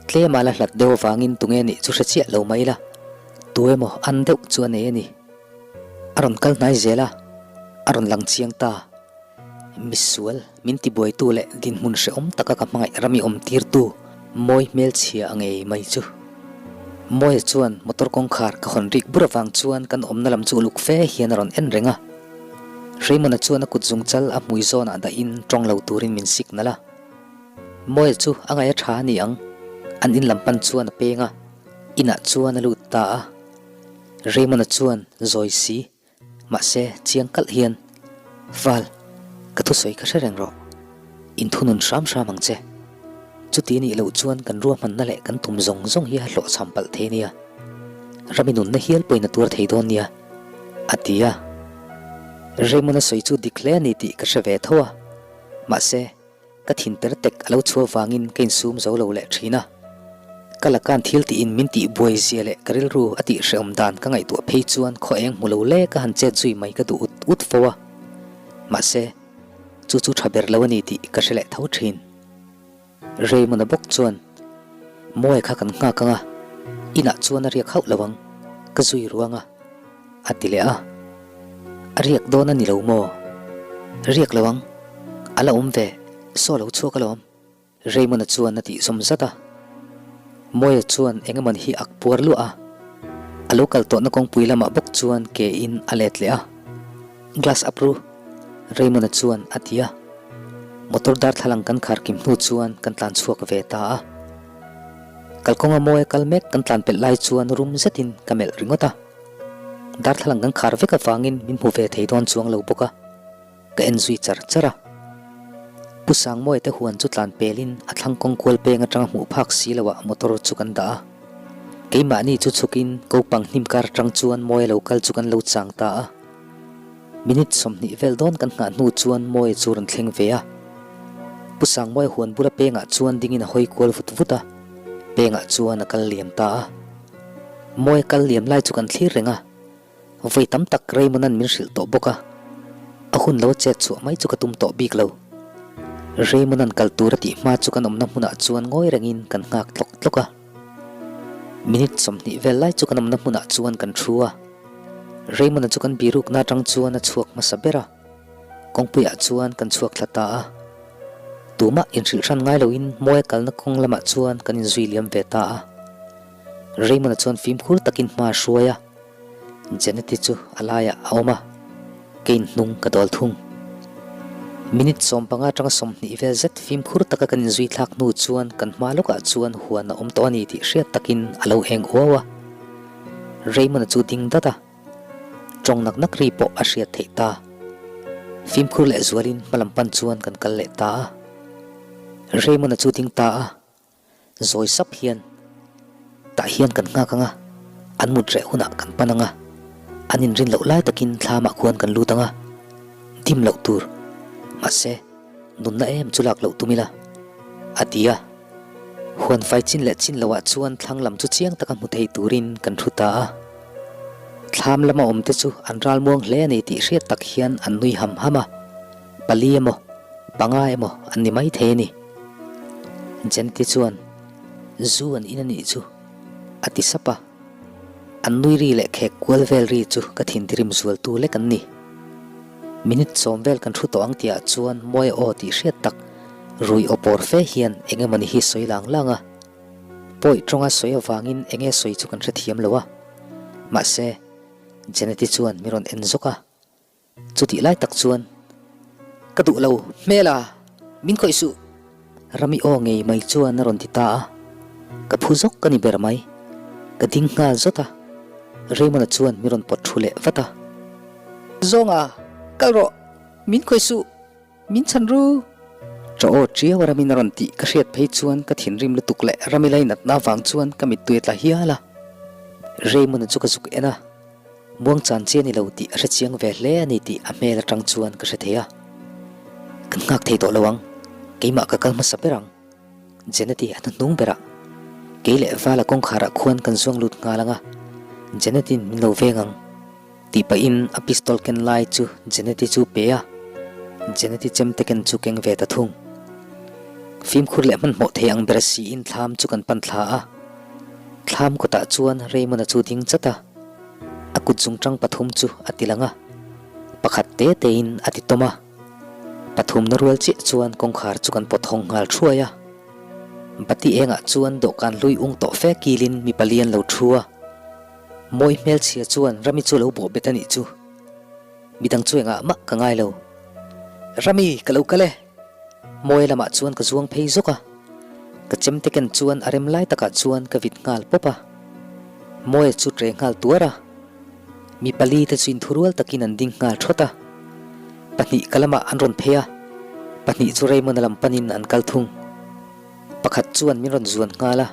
Tlema la hlat deuh avangin tunge nih chu hre chiah lo mai ila, tu emaw an deuh chu a nei a ni. A rawn kal hnai zel a, a rawn lang chiang ta. Misual, min tibuaitu leh dinhmun hrehawm taka ka hmangaih ram i awm tirtu Mawi hmelchhia a ngei mai chu. Mawia chuan motor kawngkhar ka hawn rik bur avang chuan kan awmna lam chu uluk fe hian a rawn en reng a. Raymond-a chuan a kut zungchal a hmui zawnah dahin tawng lo turin min signal a. Mawia chu a ngaih a tha a ni ang, an in lam pan chuan a peng a, inah chuan a lut ta a. Raymond-a chuan zawi si. Mahse, chiang kalh hian, Val, ka thusawi kha hre reng rawh. Inthunun hram hram ang che. Chuti nih loh chuan kan ruahmanna leh kan tum zawng zawng hi a hlawhchham palh thei nia. Rami nunna hial pawhin a tuar thei dawn nia, a ti a. Raymond-a sawi chu dik hle a ni tih ka hre ve tho a. Mahse, Ka thin per tek a lo chhuah vangin ka insum zo lo leh thin a. Ka laka'n thil tiin min tih buai zia leh ka rilru a tih hrehawm dan ka ngaihtuah phei chuan khaw eng hmu lo le ka han chet zui mai ka duh ut ut fo a. Mahse, chu chu tha ber lo a ni tih ka hre leh tho thin. Raymond-a bawk chuan, Mawi kha kan nghak ang a, inah chuan a riak hauh lo ang, ka zui ruang a. A ti leh a, A riak dawn a ni lo maw? Riak lo ang, a la awm ve, saw lo chhuak alawm, Raymond-a chuan a tih zawm zat a. Mawia chuan eng emawn hi ak puar luah a, a lo kal tawhna kawngpui lamah bawk chuan ke in a let leh a. Glass up ru, Raymond-a chuan a ti a. Motor darthlalang kan khar kim hnu chuan kan tlan chhuak ve ta a. Kalkawnga Mawia kal mek kan tlan pelh lai chuan rum zetin ka melh ringawt a. Darthlalang kan khar vek avangin min hmu ve thei dawn chuang lo bawk a, ka en zui char char a. Pu Sangmawia te huan chu tlan pelin a thlang kawng kual peng atanga hmuh phak si loah motor chu kan dah a. Keimahni chu chhukin kopang hnim kar atang chuan Mawia lo kal chu kan lo chang ta a. Minute 20 vel dawn kan nghah hnu chuan Mawia chu rawn thleng ve a. Pu Sangmawia huan bula pengah chuan dingin a hawi kual vut vut a, pengah chuan a kal liam ta a. Mawia kal liam lai chu kan thlir reng a, vawi tam tak Raymond-a'n min hrilh tawh bawk a, a hun lo chet chhuah mai chu ka tum tawh bik lo. Raymond-a'n kal tur a tih hma chu kan awmna hmunah chuan ngawi rengin kan nghak tlawk tlawk a. Minute 20 vel lai chu kan awmna hmunah chuan kan thu a. Raymond-a chu kan birukna atang chuan a chhuak hmasa ber a, kawngpuiah chuan kan chhuak thla ta a. Tumah inhrilh hran ngai loin Mawia kalna kawng lamah chuan kan inzui liam ve ta a. Raymond-a chuan fimkhur takin hma a hruai a, Janet-i chu a laiah a awm a, keiin hnung ka dawl thung. Minute 15 atanga 20 vel zet fimkhur taka kan inzui thlak hnu chuan kan hma lawkah chuan huan a awm tawh a ni tih hriat takin a lo eng uau a. Raymond-a chu ding dat a, tawng nak nak ri pawh a hriat theih ta. Fimkhur leh zualin hmalam pan chuan kan kal leh ta a. Raymond-a chu ding ta a, zawi sap hian, Tah hian kan nghak ang a, an mut reh hunah kan pan ang a, an inrin loh lai takin thlamah khuan kan lut ang a, dim loh tur, mahse, nunna em chu lak loh tum ila, a ti a. Huan fai chin leh chin loah chuan thlang lam chu chiang taka hmu thei turin kan thu ta a. Thlam lama awmte chu an ral muang hle a ni tih hriat tak hian an nui ham ham a, pali emaw, panga emaw an ni mai thei a ni. Jenty chuan, Zu an in a nih chu, a ti sap a. An nui ri leh khek kual vel ri chu ka thintirim zualtu lek an ni. Minute 10 vel kan thu tawh ang tihah chuan Mawia aw tih hriat tak rui aw pawr fe hian eng emawni hi sawi lang lang a. Pawi tawnga sawi avangin eng nge sawi chu kan hrethiam lo a. Mahse, Janet-i chuan min rawn en zawk a. Chutih lai tak chuan, Ka duh lo, hmel a, min khawih suh! Rami aw ngei mai chuan a rawn ti ta a, ka phu zawk ka ni ber mai. Ka ding nghal zawt a, Raymond-a chuan min rawn pawt thu leh vat a. Zawnga, kal rawh, min khawih suh, min chhan ru! Ṭa aw ṭiau a Ramin a rawn tih ka hriat phei chuan ka thinrim lutuk leh Rami lainatna avang chuan ka mittui a tla hial a. Raymond-a chu ka zuk en a, Muangchan chi a ni lo tih a hre chiang ve hle a ni tih a hmel aṭang chuan ka hre thei a. Kan nghak thei tawh lo ang, keimah ka kal hmasa ber ang. Jeneti a hnuhnung berah kei leh Vala kawngkharah khuan kan zuang lut nghal ang a, Jenetin min lo veng ang tih pahin a pistol ken lai chu Jeneti chu pe a, Jeneti chemte ken chu keng ve ta thung. Fimkhur leh hmanhmawh thei ang ber siin thlam chu kan pan thla a, thlam kawtah chuan Raymond-a chu ding chat a, a kut zungtang pathum chu a ti lang a, pakhat te tein a ti tawm a. Pathumna rual chiah chuan kawngkhar chu kan pawt hawng nghal thuai a. Bati engah chuan dawhkan hlui ung tawh fe kilin mipa lian lo thu a. Mawi hmelchhia chuan Rami chu lo bawh bet a nih chu. Midang chu engah mah ka ngai lo. Rami, ka lo kal e! Mawi lamah chuan ka zuang phei zawk a. Ka chemte ken chuan a rem lai takah chuan ka vit nghal pawp a. Mawia chu tre nghal tuar a. Mi pali te chu inthurual takin an ding nghal thawt a. Pahnih ka lamah an rawn phei a, pahnih chu Raymond-a lam panin an kal thung. Pakhat chuan min rawn zuan nghal a,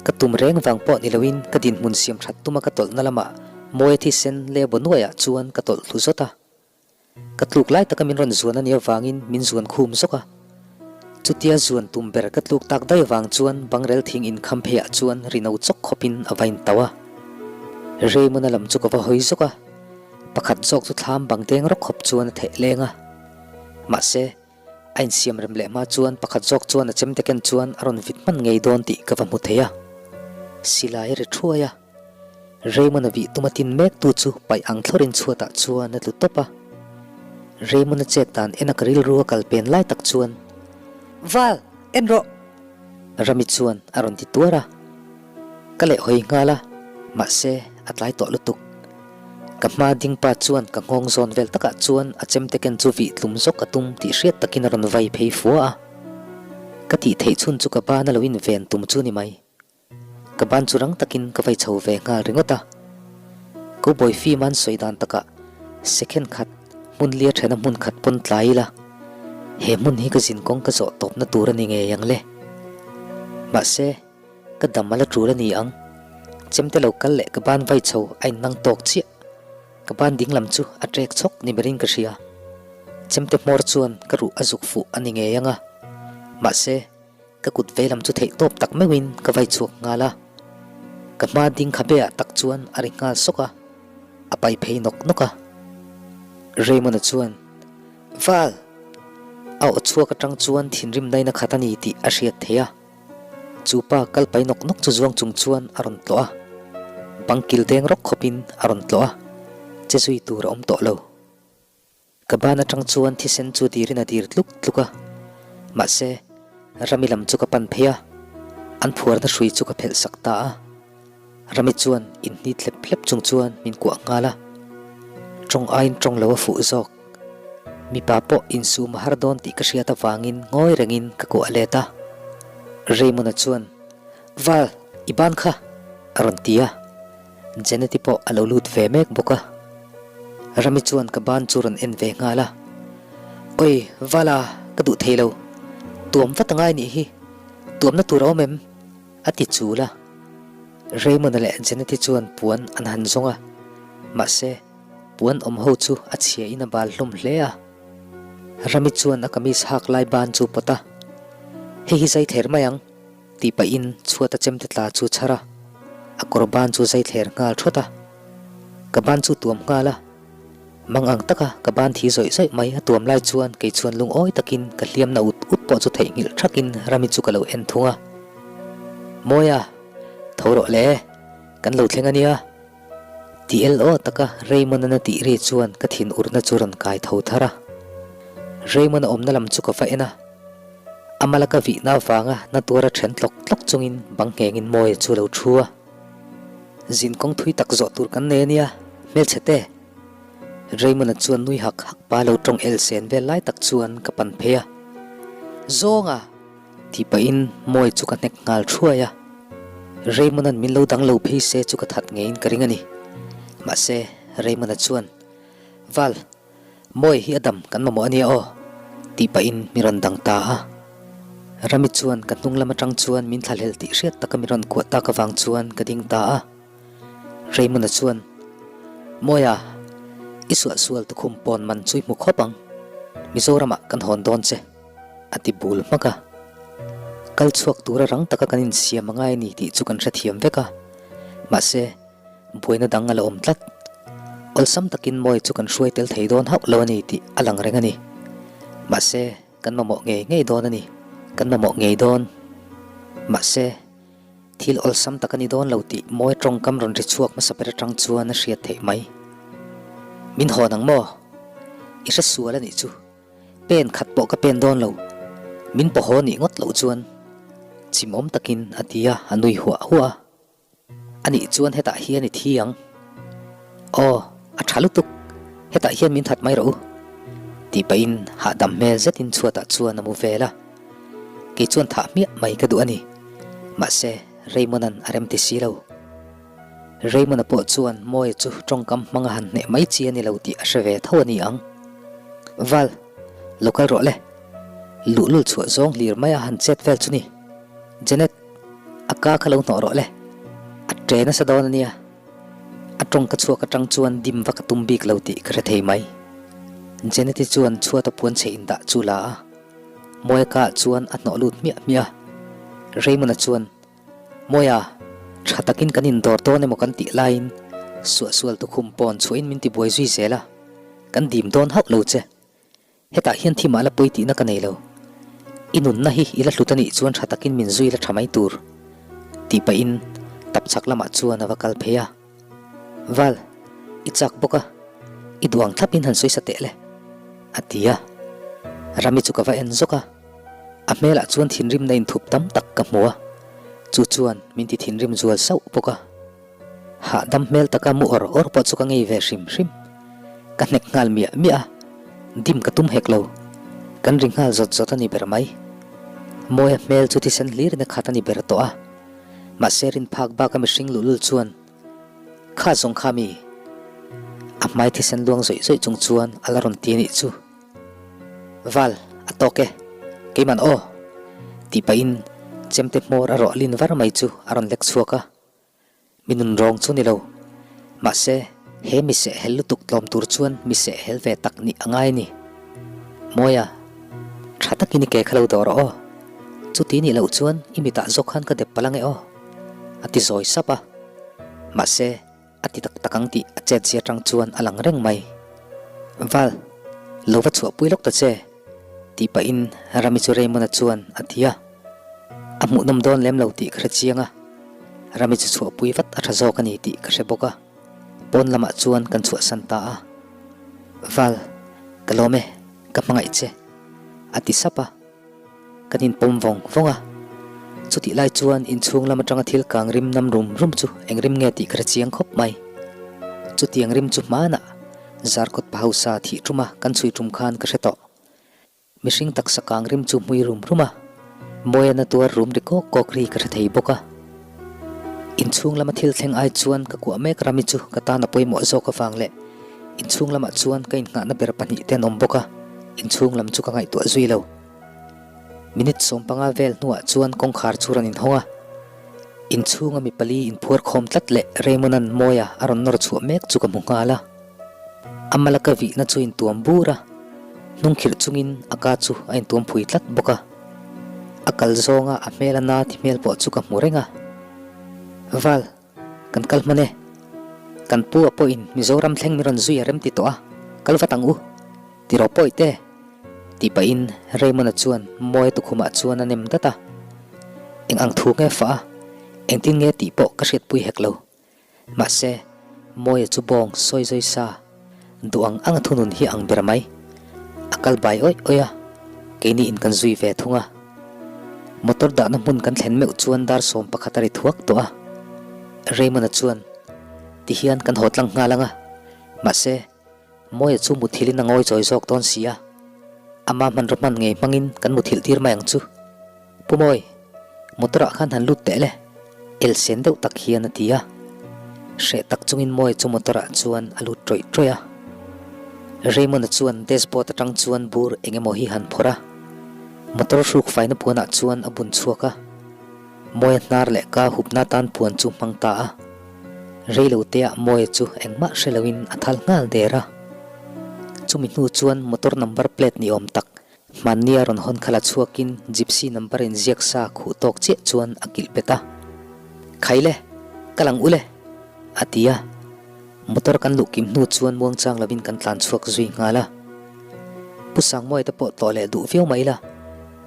ka tum reng vang pawh ni loin ka dinhmun siam that tuma ka tawlhna lamah Mawia thisen leh Bonuaiah chuan ka tawlh thlu zawt a. Ka tluk lai taka min rawn zuan a nih avangin min zuan khum zawk a. Chutia zuan tum ber ka tluk tak daih avang chuan bangrel thing inkham pheiah chuan rino chawk khawpin a va intauh a. Raymond-a lam chu ka va hawi zawk a, pakhat zawk chu thlam bang deng rawk khawp chuan a theh leng a. Mahse, a insiam rem leh hma chuan pakhat zawk chuan a chemte ken chuan a rawn vit hman ngei dawn tih ka va hmu thei a. Silai a ri thuai a. Raymond-a vih tuma tin mek tu chu paih ang thlawrin chhuatah chuan a tlu tawp a. Raymond-a chet dan en a ka rilru a kal pen lai tak chuan, Val, en rawh! Rami chuan a rawn ti tuar a. Ka leh hawi nghal a, mahse a tlai tawh lutuk. Ka hma ding pa chuan ka nghawng zawn vel takah chuan a chemte ken chu vih tlum zawk a tum tih hriat takin a rawn vai phei fua a. Ka tih theih chhun chu ka ban a lo inven tum chu ni mai. Ka ban chu rang takin ka vai chho ve nghal ringawt a. Cowboy film an sawi dan takah second khat hmun lia thena hmun khat pawn tlai ila, he hmun hi ka zin kawng ka zawh tawpna tur a ni ngei ang le. Mahse, ka dam a la tul a ni ang. Chemte lo kal leh ka ban vai chho a innang tawk chiah. Ka ban ding lam chu a trek chhawk ni berin ka hria. Chemte hmawr chuan ka ruh a zuk fuh a ni ngei ang a. Mahse, Ka kut veilam chu theih tawp tak meuhin ka vai chhuak nghal a, ka hma ding kha beah tak chuan a ri nghal sawk a, a pai phei nawk nawk a. Raymond-a chuan, Val! A aw chhuak atang chuan thinrim naina khat a ni tih a hriat theih a. Chu pa kal pai nawk nawk chu zuang chung chuan a rawn tlawh a, bang kil deng rawk khawpin a rawn tlawh a, che zui tur a awm tawh lo. Ka ban atang chuan thisen chu dirin a dir tluk tluk a, mahse, Rami lam chu ka pan phei a, an phuarna hrui chu ka phelh sak ta a. Rami chuan inhni thlep hlep chung chuan min kuah nghal a, tawng aiin tawng lo a fuh zawk. Mipa pawh insum a har dawn tih ka hriat avangin ngawi rengin ka kuah let a. Raymond-a chuan, Val, i ban kha! a rawn ti a. Jeneti pawh a lo lut ve mek bawk a. Rami chuan ka ban chu rawn en ve nghal a. Oi, Vala, ka duh thei lo. Tuam vat angai nih hi. Tuamna tur a awm em? A ti chul a. Raymond-a leh Jeneti chuan puan an han zawng a. Mahse, puan awm ho chu a chhia in a bal hlawm hle a. Rami chuan a kamis hak lai ban chu pawt a. Hei hi zai thler mai ang. Tih pahin chhuat a chemte tla chu chhar a, a kawr ban chu zai thler nghal thawt a. Ka ban chu tuam nghal a, mang ang taka ka ban thi zawih zawih mai a tuam lai chuan kei chuan lungawi takin ka hliamna ut ut pawh chu theihnghilh thakin Rami chu ka lo en thung a. Mawia, tho rawh le, kan lo thleng a nia. Ti el aw taka Raymond-a na tih ri chuan ka thin urna chu rawn kai tho thar a. Raymond-a awmna lam chu ka va en a. A mala ka vihna avanga na tuara then tlawk tlawk chungin bang nghengin Mawia chu lo thu a. Zin kawng thui tak zawh tur kan nei a nia, hmelchhe te. Raymond-a chuan nui hak hak pa lo tawng el sen vel lai tak chuan ka pan phei a. Zawnga! Tih pahin Mawia chu ka hnek nghal thuai a. Raymond-a'n min lo dang lo phei se chu ka that ngeiin ka ring a ni. Mahse, Raymond-a chuan, Val, Mawi hi a dam kan mamawh a nia aw, tih pahin mi rawn dang ta a. Rami chuan ka hnung lam atang chuan min thlahlel tih hriat taka mi rawn kuah tak avang chuan ka ding ta a. Raymond-a chuan, Mawia, i suahsual tukhum pawn man chu i hmu khawp ang. Mizoramah kan hawn dawn che, a ti bul hmak a. Kal chhuak tura rang taka kan insiam a ngai a ni tih chu kan hrethiam vek a. Mahse, buaina dang a la awm tlat. Awlsam takin Mawi chu kan hruai tel thei dawn hauh lo a ni tih a lang reng a ni. Mahse, kan mamawh ngei ngei dawn a ni. Kan mamawh ngei dawn. Mahse, thil awlsam tak a ni dawn lo tih Mawi tawngkam rawn ri chhuak hmasa ber atang chuan a hriat theih mai. Min hawn ang maw? I hre sual a nih chu. Pen khat pawh ka pen dawn lo. Min paw haw nih ngawt loh chuan chimawm takin a ti a, a nui huah huah a. Anih chuan hetah hian i thi ang. Aw, a tha lutuk. Hetah hian min that mai rawh u. Tih pahin hahdam hmel zetin chhuatah chuan a mu vel a. Kei chuan thah hmiah mai ka duh a ni. Mahse, Raymond-a'n a remti si lo. Raymond-a pawh chuan Mawia chu tawngkam hmanga han hneh mai chi a ni lo tih a hre ve tho a ni ang. Val, lo kal rawh le. Luhlul chhuah zawng hlir maia han chet vel chu ni. Janet. A ka kha lo hnawh rawh le. A ṭe nasa dawn a nia. A ṭawng ka chhuak aṭang chuan dim va ka tum bik lo tih ka hre thei mai. Jeneti chuan chhuata puan chhe indah chu la a. Mawia ka ah chuan a hnawh lut hmiah hmiah a. Raymond-a chuan, Mawia, ṭha takin kan indawr dawn emaw kan tih laiin suahsual tukhum pawn chhuahin min tibuai zui zel a. Kan dim dawn hauh lo che. Hetah hian thi mah la pawi tihna ka nei lo. I nunna hi i la hlut a nih chuan tha takin min zui la tha mai tur, tih pahin tap chhak lamah chuan a va kal phei a. Val, i chak bawk a, i duh ang thlapin han sawi sa teh le, a ti a. Rami chu ka va en zawk a, a hmelah chuan thinrimna inthup tam tak ka hmu a, chu chuan min ti thinrim zual sauh bawk a. Hahdam hmel taka mu awr awr pawh chu ka ngei ve hrim hrim. Ka hnek nghal miah miah a, dim ka tum hek lo. Kan ri nghal zawt zawt a ni ber mai. Mawia hmel chu thisen hlirin a khat a ni ber tawh a. Mahse rinphak baka mihring luhlul chuan, Kha zawng kha mi? A hmai thisen luang zawih zawih chung chuan a la rawn ti a nih chu. Val, a tawk e. Keiman aw! Tih pahin chemte hmawr a rawh lin var mai chu a rawn lek chhuak a. Mi nun rawng chu ni lo. Mahse, he mi sehhel lutuk tlawm tur chuan mi sehhel ve tak nih a ngai a ni. Mawia, tha takin i ke kha lo dawh rawh aw. Chuti nih loh chuan i mitah zawk khan ka dep palh ange aw, a ti zawi sap a. Mahse, a ti tak tak ang tih a chetzia atang chuan a lang reng mai. Val, lo va chhuahpui lawk ta che, tih pahin Rami chu Raymond-a chuan a ti a. A hmuhnawm dawn lem lo tih ka hre chiang a, Rami chu chhuahpui vat a tha zawk a ni tih ka hre bawk a, pawn lamah chuan kan chhuahsan ta a. Val, ka lawm e, ka hmangaih che, a ti sap a, kan inpawm vawng vawng a. Chutih lai chuan inchhung lam atanga thil kang rim nam rum rum chu eng rim nge tih ka hre chiang khawp mai. Chutiang rim chu hmanah Zarkawt pa hausa thih tuma kan chhui tum khan ka hre tawh. Mihring taksa kang rim chu hmui rum rum a, Mawiana tuar rum ri kawk kawk ri ka hre thei bawk a. Inchhung lama thil thleng ai chuan ka kuah mek Rami chu ka tan a pawimawh zawk avang leh inchhung lamah chuan ka innghahna ber pahnihte an awm bawk a, inchhung lam chu ka ngaihtuah zui lo. Minute 15 vel hnuah chuan kawngkhar chu rawn inhawng a, inchhunga mi pali inphuar khawm tlat leh Raymond-a'n Mawia a rawn nawr chhuah mek chu ka hmu nghal a. A mala ka vihna chu intuam bur a, hnungkhirh chungin a ka chu a intuam phui tlat bawk a. A kal zawnga a hmel a na ti hmel pawh chu ka hmu reng a. Val, kan kal hman e. Kan pu a pawhin Mizoram thleng min rawn zui a rem ti tawh a, kal vat ang u. Ti rawh pawi te. Tih pahin Raymond-a chuan Mawia tukhumah chuan a nem dat a. Eng ang thu nge fah a, engtin nge tih pawh ka hriatpui hek lo. Mahse, Mawia chu bawng sawi zawi sa, duh ang ang a thunun hi ang ber mai. A kal bai awih awih a, keini in kan zui ve thung a. Motor dahna hmun kan thlen meuh chuan dar 11 a ri thuak tawh a. Raymond-a chuan, Tihian kan haw tlang nghal ang a, mahse, Mawia chu muthilhin a ngawi chawi zawk dawn si a, ama hmanraw hman ngei hmangin kan muthilh tir mai ang chu. Pu Mawi, motor ah khan han lut teh le. Elsen deuh tak hian a ti a. Hreh tak chungin Mawia chu motor ah chuan a lut ṭawih ṭawih a. Raymond-a chuan dashboard atang chuan bur eng emaw hi han phawrh a. Motor hruk faina puanah chuan a bun chhuak a. Mawia hnar leh ka hupna tan puan chu hmang ta a. Reiloteah Mawia chu engmah hre loin a thal nghal der a. Chumi hnu chuan motor number plate ni awm tak Hmannia rawn hawn kha la chhuakin Gypsy number in ziak sa khuh tawk chiah chuan a kilh bet a. Khai le, ka lang u le, a ti a. Motor kan luh kim hnu chuan muangchang lovin kan tlan chhuak zui nghal a. Pu Sangmuai te pawh tawh leh duh viau mai la,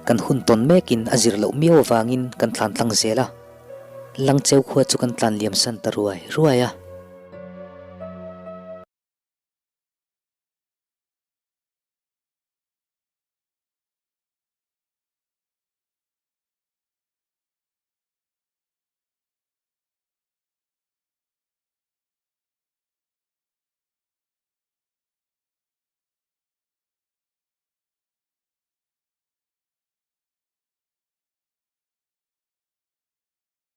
kan hun tawn mekin a zir loh miau avangin kan tlan tlang zel a. Langcheu khua chu kan tlan liam san ta ruai ruai a.